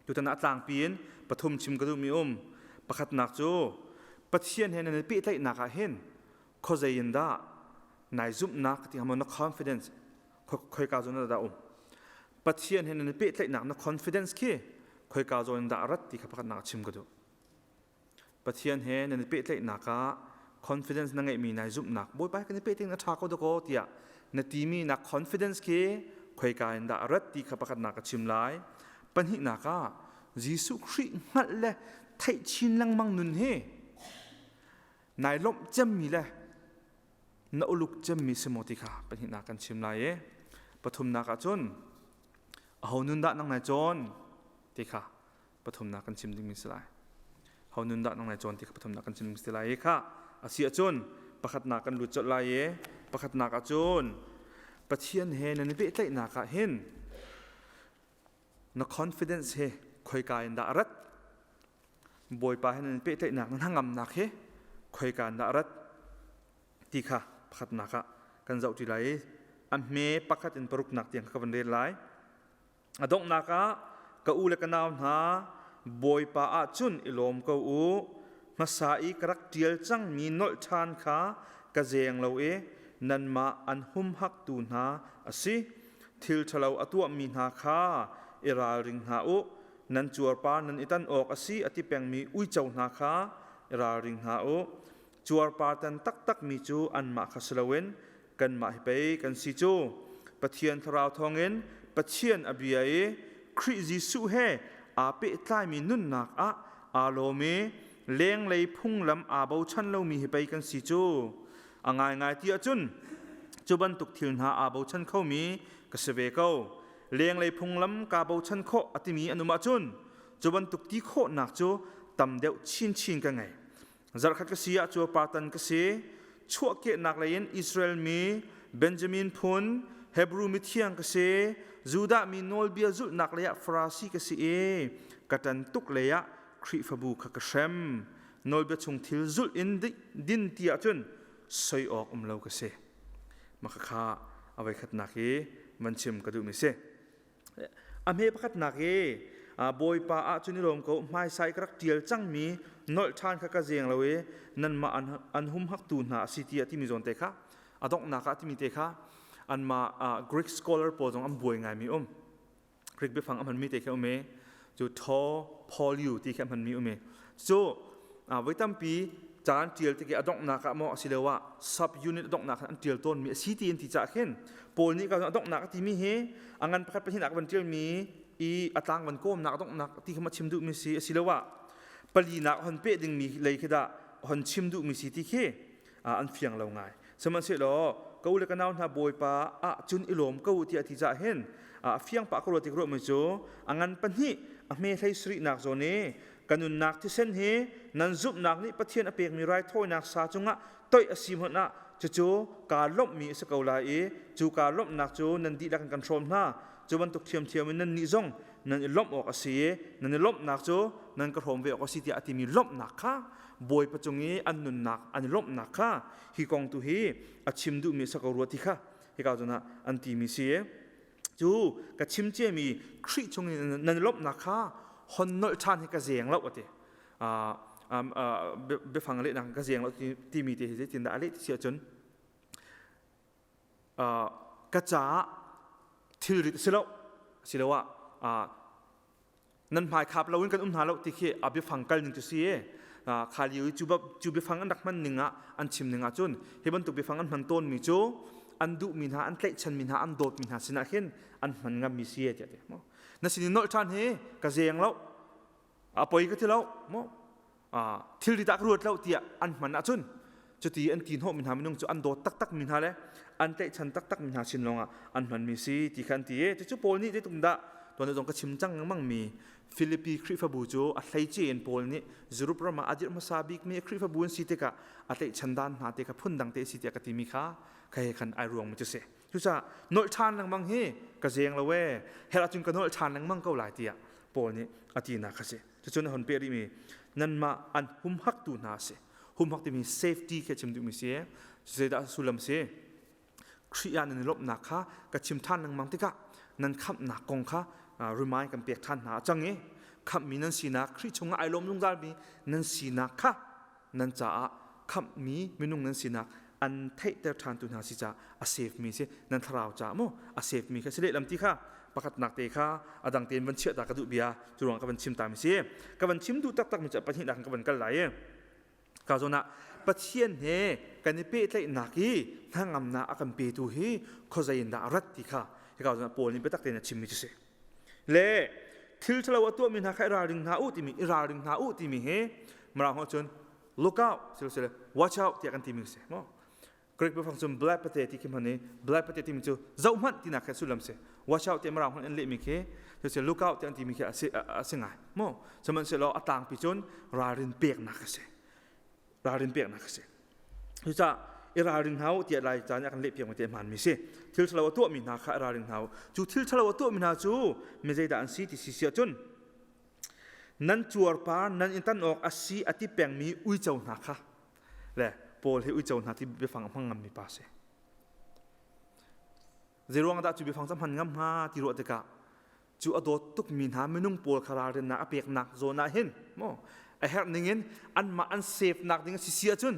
Tutan ah tlangpi in pathum chim ka duhmi um. Pakhatnak cu Pathian he nan i pehtlaihnak ah hin khuazei in dah nai zumhnak ti na confidence khoika zawn dah um. Pathian he nan i pehtlaihnak na confidence khi khoika zawn dah rat ti kha pakhatnak chim ka duh. Pathian he nan i pehtlaihnak ah confidence na ngeihmi nai zumhnak Bawipa kan i pehtlaih na ṭha ko dakaw tiah na timi na confidence khi khoika in dah a rat ti kha pakhatnak ka chim lai. Pahnihnak ah Jesuh Khrih hngalh le theih chin lengmang nun hi nai lawmh cemmi le na uluk cemmi si maw ti kha pahnihnak kan chim lai i pathumnak ah cun aho nun dah nang nai cawn ti kha pathumnak kan chim dingmi si lai. Ho nun dah nang nai cawn ti kha pathumnak kan chim ding si lai i kha a si ahcun pakhatnak kan lut colh lai i pakhatnak ahcun Pathian he nan i pehtlaihnak ah hin na confidence he khoika in dah a rat Bawipa he nan i pehtlaihnak na hnangamnak he khoika in dah a rat ti kha pakhatnak ah kan zoh ṭi lai i a hme pakhat in paruknak tiang kha ka van rel lai. A donghnak ah ka u le ka nau hna, Bawipa ah cun i lawm ko u. Hmasa i ka rak ṭial cangmi nolh ṭhan kha ka zeng lo i nanmah an humhaktu hna a si. Thil ṭhalo a tuahmi hna kha i ralring hna u. Nan cuarpar nan i tan awk a si a ti pengmi uico hna kha i ralring hna u. Cuarpar tan taktakmi cu anmah kha si loin kanmah hi pei kan si cu. Pathian Thlarau thawngin Pathian a bia i Khrih Jesuh he aa pehtlaimi nunnak ah aa lawm i lenglei phunglam aa bochan lomi hi pei kan si cu. A ngaingai ti ahcun cu bantuk thil hna aa bochan khomi ka si ve ko. Lenglei phunglam kaa bochan khawh a timi an um ahcun cu bantuk ti khawhnak cu tam deuh chinchin ka ngei. Zarhkhat ka si ah cuarpartan ka si. Chuahkehnak lei in Israel mi, Benjamin phun, Hebru mithiang ka si. Judah mi nawlbia zulhnak lei ah Farasi ka si i ka ṭan tuk lei ah Khrihfabu kha ka hrem. Nawlbia chung thil zulh in din ti ahcun soi awk um lo ka si. Mah kha a voikhatnak hi van chim ka duhmi si. A hme pakhatnak i Bawipa ah cun i lawm ko hmaisa i ka rak ṭial cangmi nolh ṭhan kha ka zeng lo i nanmah an humhaktu hna a si tiah timi zawn te kha a donghnak ah timi te kha anmah Greek scholar pawl zong an buai ngaimi um. Greek biafang a hmanmi te kha um i cu tho poliu ti kha a hmanmi um i cu voi tampi ca an ṭial tik i a donghnak ah maw asiloah sub unit a donghnak an ṭial tawnmi a si ti an ti caah khin Paul nih ka a donghnak a timi hi a ngan pakhat pahnih van ṭialmi i a tlang van kawmnak a donghnak ti kha ma chim duhmi si asiloah palinak hon peh dingmi lei khi dah hon chim duhmi si ti khi an fiang lo ngai sihmanhsehlaw ka u le ka nau hna Bawipa ah cun i lawm ko tiah ti cah hin a fiang pah ka ruat tik ruahmi cu a ngan pahnih a hme hlei sarihnak zawn i Ka nunnak thisen hi nan zumhnak nih Pathian a pekmi raithawinak sa cungah toih a si hmanh ah cucu kaa lawmhmi a si ko lai i cu kaa lawmhnak cu nan dihlak in kan hrawm hna. Cu bantuk ṭhiamṭhiam in nannih zong nan i lawmh awk a si i nan i lawmhnak cu nan ka hrawm ve awk a si tiah a timi lawmhnak kha Bawipa cung i an nunnak an i lawmhnak kha hi kong tu hi a chim duhmi a si ko rua ti kha hika zawn ah an timi si. Cu ka chim ciami Khrih chung in nan lawmhnak kha hon nolh ṭhan hi ka zeng lo a ti. Biafang lehnak ka zeng lo timi te hi zeitindah a leh ti si ahcun ka caah thilrit a si lo asiloah nan hmai khap loin kan um hna lo ti khi a biafang kal ning cu si i kha lio i cu biafang an rak hman ning ah an chim ning ah cun hi bantuk biafang an hman tawnmi cu an duhmi hna an tlaihchanmi hna an dawtmi hna sinah khin an hman ngammi si tiah ti na sin in nolh ṭhan hi ka zeng lo a poi ka ti lo maw thilri dah ka ruat lo tiah an hman ahcun cuti an ti hnawhmi hna minung cu an dawt taktakmi hna le an tlaihchan taktakmi hna sin lawngah an hmanmi si ti kha an ti i cucu Paul nih zeitluk dah tuan zong ka chim cang lengmangmi Filipi Khrihfabu cu a hleice in Paul nih Europe ram ah a dirh hmasa bikmi Khrihfabu an si tikah a tlaihchan dan hna te kha phundang te si tiah ka timi kha kha he khan ai ruangmi cu si. Cucaah nolh ṭhan lengmang hi ka zeng lo ee herh ahcun ka nolh ṭhan lengmang ko lai tiah Paul nih a tinak kha si. Cucun a hun peh rihmi nanmah an humhaktu hna a si. Humhak timi safety khi a chim duhmi si. Zeidah sullam si? Khrih ah nan i lawmhnak kha ka chim ṭhan lengmang tikah nan khamhnak kong kha remind kan pek ṭhan hna a cang i. Khamhmi nan sinak, Khrih chungah ai lawm zungzalmi nan sinak kha nan caah khamhmi minung nan sinak an theihter ṭhantu hna si caah a save mi si nan thlarau caah maw a save mi kha si lehlam ti kha pakhatnak te kha a dang tein van chiah ta ka duh bia cu ruang ka van chim ta mi si ka van chim duh taktak mi cu pahnihnak ka van kal lai i ka zawn ah Pathian he kan i pehtlaihnak i hnangamnak a kan petu hi khuazei in dah a rat ti kha hika zawn ah Paul nih biatak tein a chimmi cu si le thil ṭhalo a tuahmi hna kha i ralring hna u timi i ralring hna u timi hi Mirang holh cun look out sile watch out tiah kan timi si maw Greek biafang cun blepate ti khi hman i blepate timi cu zoh hmanh tinak khi sullam si watch out tiah Mirang holh an lehmi khi cu look out tiah an timi khi a si a si ngai maw sihmanhsehlaw a tlangpi cun ralrin peknak a si ralrin peknak a si cucaah i ralring hna u tiah lai caan a kan lehpiak mi te hmaanmi si thil ṭhalo a tuahmi hna kha i ralring hna u cu thil ṭhalo a tuahmi hna cu mi zeidah an si ti si si ahcun nan cuarpar nan in tan awk a si a ti pengmi uico hna kha le Paul hi uico hna ti biafang a hmang ngammi pa si Zeiruang dah cu biafang cu hman ngam hnga ti ruah tikah cu a dawt tukmi hna minung pawl kha ralrinnak a peknak zawn ah hin maw a herh ningin anmah an save nak ding a si si ahcun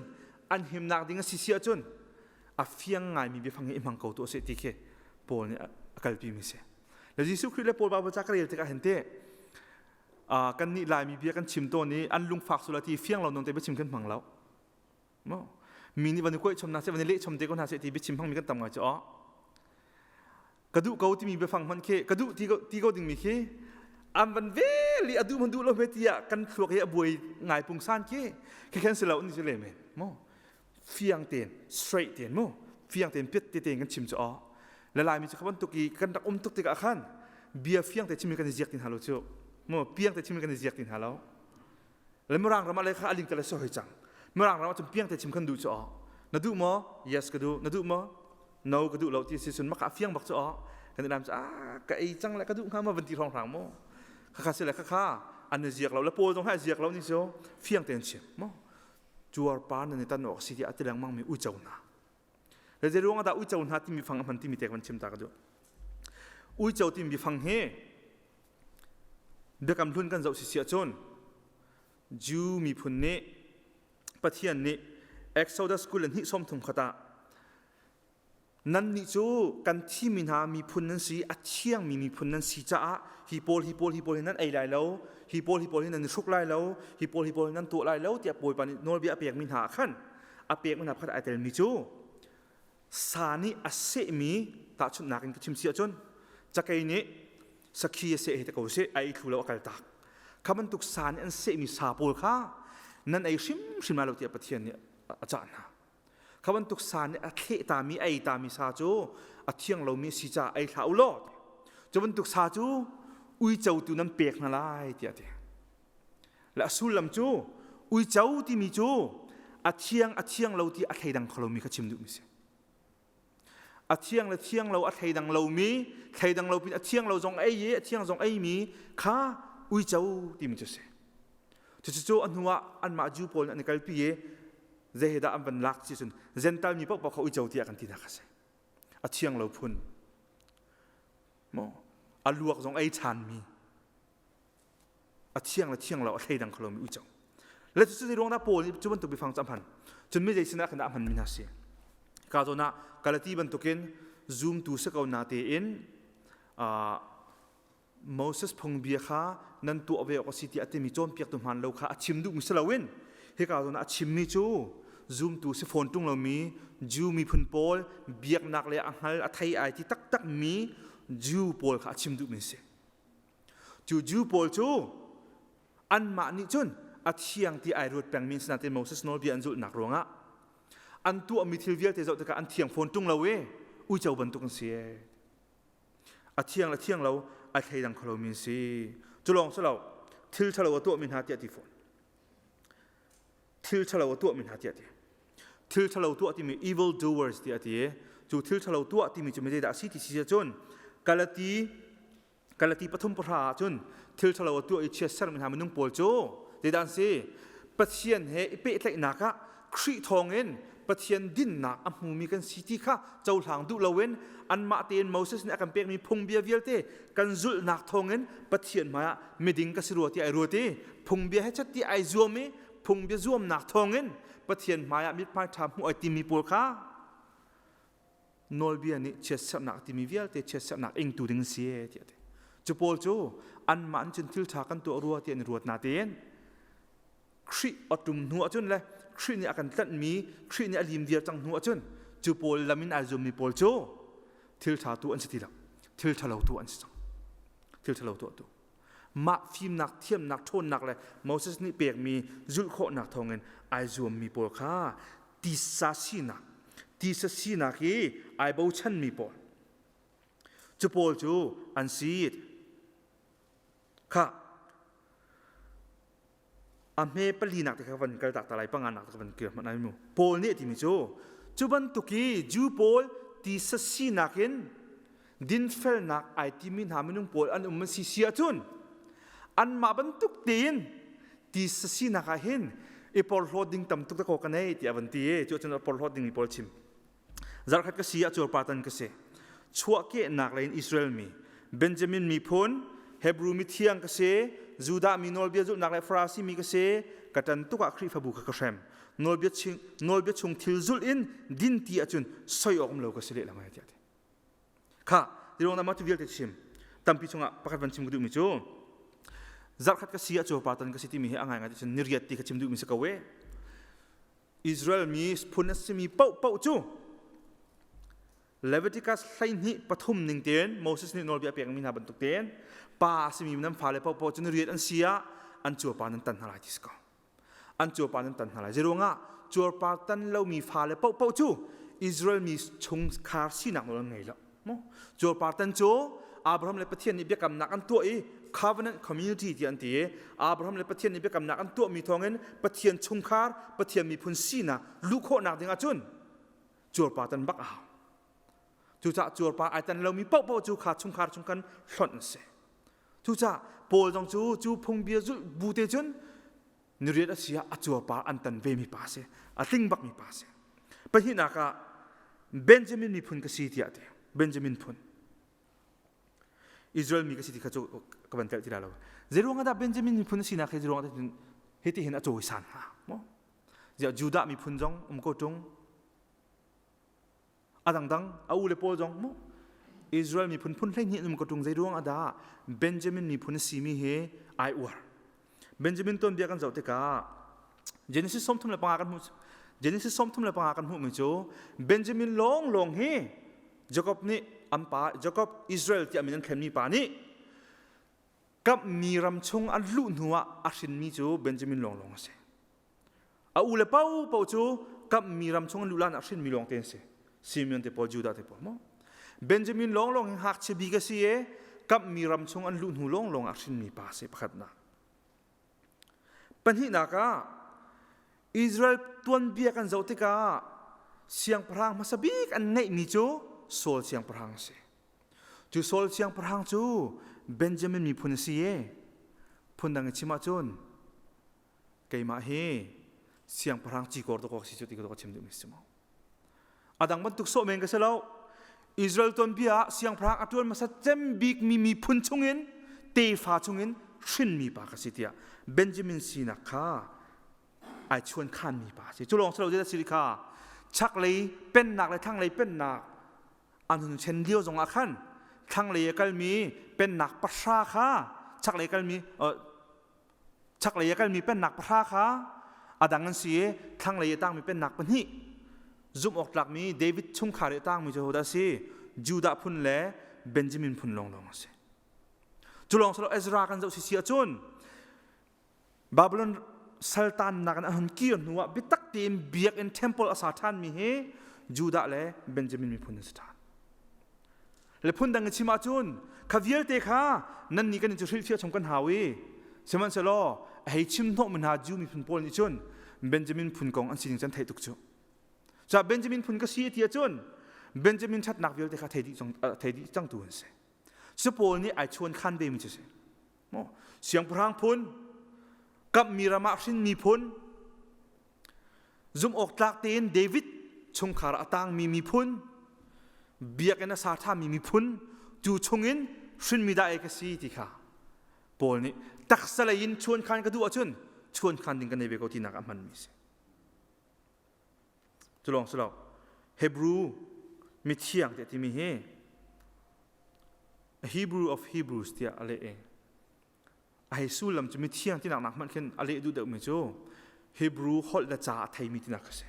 an himnak ding a si si ahcun a fiang ngaimi biafang hi i hmang ko tu a si ti khi Paul nih a kalpi mi si. Le Jesuh Khrih le Paul Bible ca ka rel tikah hin teh kan nih Laimi bia kan chim tawn i an lungfak sula ti fiang lo non te biachim kan hmang lo. Maw mi nih van i kuaih chom hna seh van i leh chom te ko hna seh ti biachim hmangmi kan tam ngai cu aw. Ka duh ko timi biafang hman khi ka duh ti ko, ti ko dingmi khi an van vel i a duh man duh lo hme tiah kan thluak hi a buai ngai pungsan khi khi khan si lo ni si le men maw fiang tein straight tein mu fiang tein piat te tein kan chim cu aw le laimi cu kha bantuk i kan rak um tuk tikah khan bia fiang te chim kan i ziak ti hna lo cu mu piang te chim kan i ziak ti hna lo le mirang ram ah le kha aling te le so hoi cang mirang ram ah cun piang te chim kan duh cu aw na duh maw yes ka duh na duh maw no ka duh lo ti si cun maka fiang bak cu aw kan i lam cu ah ka ei cang le ka duh hnga ma van ti hrong hrang mu khakha si le khakha an i ziak lo le pawl zong ha ziak lo ni cu fiang tein chim maw cuarpa nan i tan awk si tiah a ti lengmang mi uico hna le zei ruang dah uico hna timi fang a hman timi te kan chim ta ka duh uico timi fang hi biakam hlun kan zoh si si ahcun Jew miphun nih Pathian nih Exodus 22 sawmthum khat ah Nannih cu kan thimi hna miphun nan si, a thiangmi miphun nan si caah hi pawl, hi pawl, hi pawl hi nan ei lai lo, hi pawl, hi pawl hi nan i hruk lai lo, hi pawl, hi pawl hi nan tuah lai lo tiah Bawipa nih nawlbia a pekmi hna ah khan a pekmi hna pakhat ai telmi cu sa nih a sehmi tahchunhnak in ka chim si ahcun cakei nih sakhi a seh hi te ko seh a ei thlu lo a kal tak kha bantuk sa nih an sehmi sa pawl kha nan ei hrimhrim lai lo tiah Pathian nih a cah hna Kha bantuk sa nih a thleh tami a ei tami sa cu a thiang lomi a si caah ei hlah u law cu bantuk sa cu uico tu nan pek hna lai tiah a ti. Le a sullam cu uico timi cu a thiang a thiang lo ti a thleidang kho lomi kha chim duhmi si. A thiang le thiang lo a thleidang lomi thleidang lo pin a thiang lo zong ei i a thiang zong eimi kha uico timi cu si. Cucu a hnu ah anmah Jew pawl nih an i kalpi i zei he dah an van lak si cun Gentile mi paohpaoh kha uico tiah kan ti hna kha si. A thiang lo phun. Maw a luak zong ei ṭhanmi a thiang le thiang lo a thleidang kho lomi uico. Le cucu zei ruang dah Paul nih cu bantuk biafang cu a hman? Cun mi zei sinah khan dah a hmanmi hna si? Ka zawn ah Galati bantukin zumtu si ko na tein Moses phungbia kha nan tuah ve awk a si tiah a timi cawnpiaktu hmaan lo kha a chim duhmi si loin hika zawn ah a chimmi cu zumtu si fawn ṭung lomi Jew miphun pawl biaknak le a hngal a thei ai ti taktakmi Jew pawl kha a chim duhmi a si. Cu Jew pawl cu anmah nih cun a thiang ti ai ruat pengmi an si nain Moses nawlbia an zulhnak ruangah an tuahmi thil vialte zoh tikah an thiang fawn ṭung lo i uico bantuk an si. A thiang le thiang lo a thleidang kho lomi an si. Cu lawng si lo, thil ṭhalo a tuahmi hna tiah ti fawn. Thil ṭhalo a tuahmi hna tiah ti. Thil ṭhalo tuah timi evil doers tiah ti. Cu thil ṭhalo tuah timi cu mi zeidah a si ti si ahcun Galati Galati pathum pahra ah cun thil ṭhalo a tuah i chiatsermi hna minung pawl cu zeidah an si? Pathian he i pehtlaihnak ah Khrih thawngin Pathian dinnak a hmumi kan si ti kha cohlang duh loin anmah tein Moses nih a kan pekmi phungbia vialte kan zulhnak thawngin Pathian hmaiah miding ka si rua ti ai ruat i phungbia he chat ti ai zuam i phungbia zuamnak thawngin Pathian hmaiah mithmai ṭha hmuh ai timi pawl kha nawlbia nih chiatserhnak timi vialte chiatserhnak ingtu ding si e tiah ti. Cu pawl cu anmah nih cun thil ṭha kan tuah rua ti an i ruat natein Khrih a ṭum hnu ahcun le Khrih nih a kan tlanhmi Khrih nih a lim viar cang hnu ahcun cu pawl lam in ai zuammi pawl cu thil ṭha tu an si ti lo. Thil ṭhalo tu an si cang. Thil ṭhalo tuahtu. Mah fimnak, thiamnak, ṭhawnnak le Moses nih pekmi zulh khawhnak thawngin ai zuammi pawl kha tisa sinak, tisa sinak i ai bochanmi pawl. Cu pawl cu an si. Kha a hme palinak te kha van kal tak ta lai panganak te kha van kir hmanh ai mu Paul nih a timi cu cu bantuk i Jew pawl tisa sinak in dinfelnak ai timi hna minung pawl an um an si si ahcun anmah bantuk tein tisa sinak ah hin i porhlawt ding tam tuk dakaw ka nei tiah van ti i cu cun a porhlawt dingmi pawl chim Zarhkhat ka si ah cuarpartan ka si. Chuahkehnak lei in Israel mi, Benjamin miphun, Hebrew mithiang ka si, Judah mi nawlbia zulhnak le Farasi mi ka si, ka ṭan tuk ah Khrihfabu kha ka hrem. Nawlbia, nawlbia chung thil zulh in din ti ahcun soi awk um lo ka si lehlam ai tiah ti. Kha, tiruang dah mah cu vialte chim. Tampi chungah pakhat van chim ka duhmi cu zarhkhat ka si ah cuarpartan ka si timi hi a ngaingai ti cun niriat ti kha chim duhmi si ko e. Israel mi phun a simi paohpaoh cu Leviticus 12 pathum ning tein Moses nih nawlbia a pekmi hna bantuk tein pa a simi nan fale paohpaoh cu rian an si ah an cuarpar nan tan hna lai ti si ko. An cuarpar nan tan hna lai. Zeiruangah cuarpar tan lomi fale paohpaoh cu Israel mi chungkhar sinak nawl an ngei lo. Cuarpar tan cu Abraham le Pathian nih biakamnak an tuah i covenant community ti an ti i Abraham le Pathian nih biakamnak an tuahmi thawngin Pathian chungkhar Pathian miphun sinak luh khawhnak ding ahcun cuarpar tan bak a hau. Cucaah cuarpar ai tan lomi paohpaoh cu kha chungkhar chung kan hlonh an si. Cucaah Paul zong cu cu phungbia zulh bu te cun niriat a si ah a cuarpar an tan vemi pa a si a tling bakmi pa a si pahnihnak ah Benjamin miphun ka si tiah a ti Benjamin phun Israel mi ka si ti kha cu ka van telh ti la lo zeiruang ah dah Benjamin miphun a sinak hi zeiruang ah hiti hin a cawisan hnga maw ziah Judah miphun zong um ko ṭung A dangdang a u le pawl zong mu Israel miphun phun 12 um ka ṭung zei ruang ah dah Benjamin miphun a simi hi ai uar. Benjamin tuanbia kan zoh tikah Genesis 35 kan hmuh Genesis 35 kan hmuhmi cu Benjamin lawnglawng hi Jacob nih an pa Jacob Israel tiah min an thlenmi pa nih kamhmi ram chung an luh hnuah a hrinmi cu Benjamin lawnglawng a si. A u le paohpaoh cu kamhmi ram chung an luh lan ah hrinmi lawng te an si. Simeon te pawl, Judah te pawl maw? Benjamin lawnglawng hi ngakchia bik a si i kamhmi ram chung an luh hnu lawnglawng ah hrinmi pa a si pakhatnak. Pahnihnak ah Israel tuanbia kan zoh tikah siangpahrang hmasa bik an ngeihmi cu Saul siangpahrang a si. Cu Saul siangpahrang cu Benjamin miphun a si i phundang i chim ahcun keimah hi siangpahrang cikawr dawk si cu ti ka chim duhmi si maw a dang bantuk sawh men ka si lo Israel tuanbia ah siangpahrang a ṭuan hmasa cem bikmi miphun chungin tefa chungin hrinmi pa ka si tiah Benjamin sinak kha ai chuan khanmi pa si cu lawng si lo zeidah si kha chaklei pennak le thlanglei pennak an hun chen lio zongah khan thlanglei a kalmi pennak pahra kha chaklei kalmi Chaklei a kalmi pennak pahra kha a dang an si i thlanglei a tangmi pennak pahnih zumh awk tlakmi David chungkhar i a tangmi cu hodah a si? Judah phun le Benjamin phun lawnglawng a si. Cu lawng silo Ezra kan zoh sisi ahcun Babylon saltannak in an hun kir hnuah biatak tein biakinn temple a sa ṭhanmi hi Judah le Benjamin miphun an si ṭhan. Le phundang in chim ahcun kha vialte kha nannih kan in cu hrilhfiah chung kan hau i sihmanhsehlaw a hei chim hnawhmi hna Jew miphun pawl nih cun Benjamin phun kong an sining cu an theih tuk cu. Cuah Benjamin phun ka si ti ahcun Benjamin ṭhatnak vialte kha thei dih thei dih cangtu an si. Cu pawl nih ai chuan khan vemi cu si. Siangpahrang phun, kamhmi ram ah hrinmi phun, zumh awk tlak tein David chungkhar a tangmi miphun biakinn a sa ṭhami miphun cu chungin hrinmi dah ei ka si ti kha Paul nih taksa lei in chuankhan ka duh ahcun chuankhan ding ka nei ve ko tinak a hmanmi a si. Cu lawng si lo Hebrew mithiang tiah timi hi a Hebrew of Hebrews tiah a leh i a hei sullam cu mithiang tinak nak hmanh khin a leh duh deuhmi cu Hebrew holh le ca a theimi tinak a si.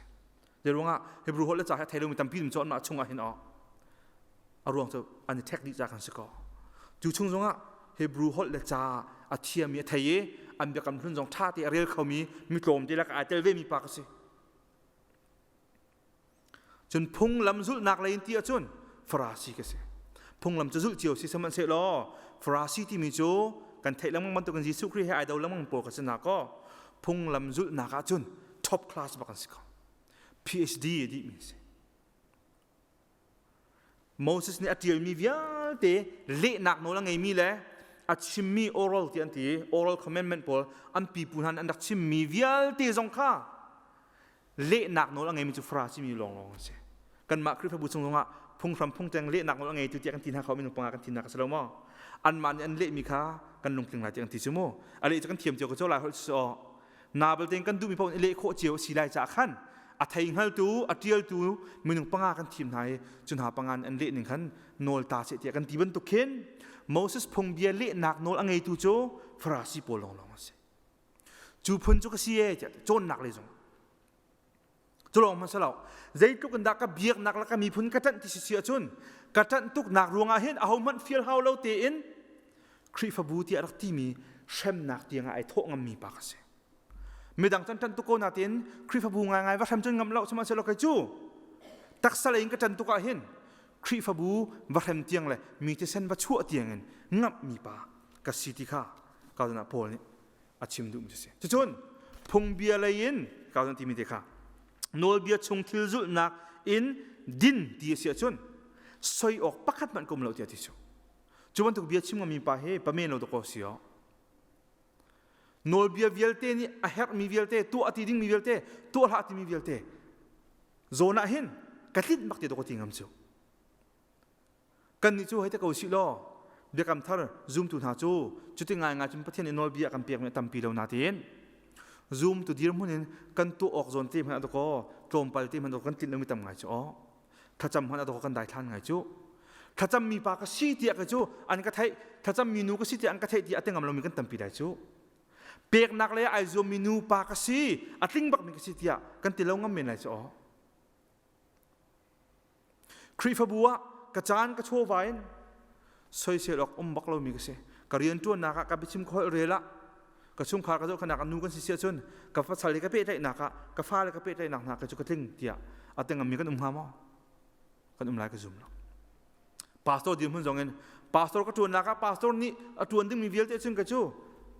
Zei ruangah Hebrew holh le ca hi a thei lomi tampi um cu anmah chungah hin aw a ruang cu an i ṭhek dih ca kan si ko. Cu chung zongah Hebrew holh le ca a thiami a thei i an biakam hlun zong ṭha te a rel khomi mi tlawmte lakah ai tel vemi pa ka si. Cun phunglam zulhnak lei in ti ahcun Farasi ka si. Phunglam cu zulh cio si sihmanhsehlaw Farasi timi cu kan theih lengmang bantukin Jesuh Khrih he ai do lengmang pawl ka si na kaw phunglam zulhnak ahcun top class bak an si ko. PhD a dihmi si. Moses nih a ṭialmi vialte lehnak nawl a ngeimi le a chimmi oral ti an ti oral commandment pawl an pipu hna nih an rak chimmi vialte zong kha lehnak nawl a ngeimi cu Farasi mi lawnglawng an si. Kanmah Khrihfabu chung zongah phunghram phungteng lehnak nawl a ngeitu tiah kan ti hna kho minung panga kan ti hna ka si lo maw? Anmah nih an lehmi kha kan lungtling lai tiah kan ti cu mu. A leh cu kan thiam cio ko lai holh cu na belte kan duhmi paoh in leh khawh cio a si lai caah khan a thei hngaltu a ṭialtu minung panga kan thim hna i cu hna panga an leh ning khan nawl ta seh tiah kan ti bantuk khin Moses phungbia lehnak nawl a ngeitu cu Farasi pawl lawnglawng an si. Cu phun cu ka si e tiah cawnnak lei zong cu lawng hmanh si lo zeitluk in dah ka biaknak le ka miphun ka ṭanh ti si si ahcun ka ṭanh tuknak ruangah hin ahohmanh fial hau lo tein Khrihfabu tiah rak timi hremnak tiangah ai thawh ngammi pa ka si. Midang can ṭan tuk ko natin Khrihfabu ngaingai va hrem cun ngam lo sihmanhsehlaw kei cu taksa lei in ka ṭan tuk ah hin Khrihfabu va hrem tiang le mi thisen va chuah tiang in ngamhmi pa ka si ti kha ka ah Paul nih a chim duhmi si. Cucun phungbia lei in ka timi te kha nawlbia chung thil zulhnak in din ti a si ahcun soi awk pakhat hmanh ka um lo tiah ti cu. Cu bantuk bia chim ngami pa hi pamen lo dakaw si aw. Nawlbia vialte nih a herhmi vialte, tuah a ti dingmi vialte, tuah hlah timi vialte zawn ah hin ka tlinh bak ti dakaw ti ngam cu. Kannih cu hei te ko sih law biakam thar zumtu hna cu cuti ngaingai cun Pathian i nawlbia a kan pekmi a tampi lo natein zumtu dirhmun in kan tuah awk zawn te hmanh ah dakaw tlawmpal te hmanh kan tlinh lomi tam ngai cu aw. Thlacam hmanh ah dakaw kan daithlan ngai cu. Thlacammi pa ka si tiah ka cu an ka theih, thlacammi nu ka si tiah an ka theih tiah a ti ngam lomi kan tampi lai cu. Peknak le ai zuammi nu pa ka si, a tling bakmi ka si tiah kan ti lo ngam men lai cu aw. Khrihfabu ah ka caan ka chawva in soisel awk um bak lomi ka si. Ka rianṭuannak ah ka biachim ka holh rel ah ka chungkhar ka zohkhenhnak ah nu kan si si ahcun ka pasal he ka pehtlaihnak ah ka fale ka pehtlaihnak hna ka cu ka tling tiah a ti ngammi kan um hnga maw? Kan um lai ka zum lo. Pastor dirhmun zong in pastor ka ṭuannak ah pastor nih a ṭuan dingmi vialte cun ka cu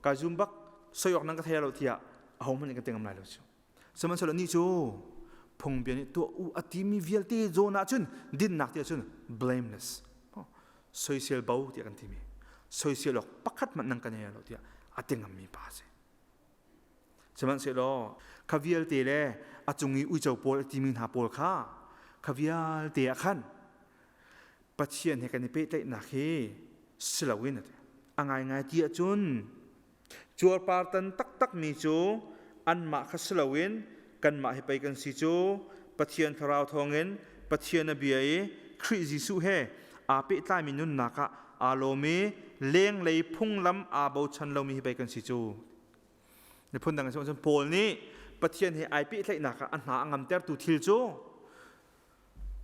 ka zum bak soi awk nan ka thei lo tiah ahohmanh nih kan ti ngam lai lo cu. Sihmanhsehlaw nih cu phungbia nih tuah u a timi vialte zawn ahcun dinnak ti ahcun blameless soisel bo tiah kan timi soisel awk pakhat hmanh nan ka nei lo tiah a ti ngammi pa a si. Sihmanhsehlaw kha vialte le a cung i uico pawl a timi hna pawl kha kha vialte ah khan Pathian he kan i pehtlaihnak hi si loin a ngaingai ti ahcun Cuarpartan taktakmi cu anmah kha si loin kanmah hi pei kan si cu Pathian Thlarau thawngin Pathian a bia i Khrih Jesuh he aa pehtlaimi nunnak ah aa lawm i lenglei phunglam aa bochan lomi hi pei kan si cu. Miphun dang in cun Paul nih Pathian he ai pehtlaihnak ah a hna a ngamtertu thil cu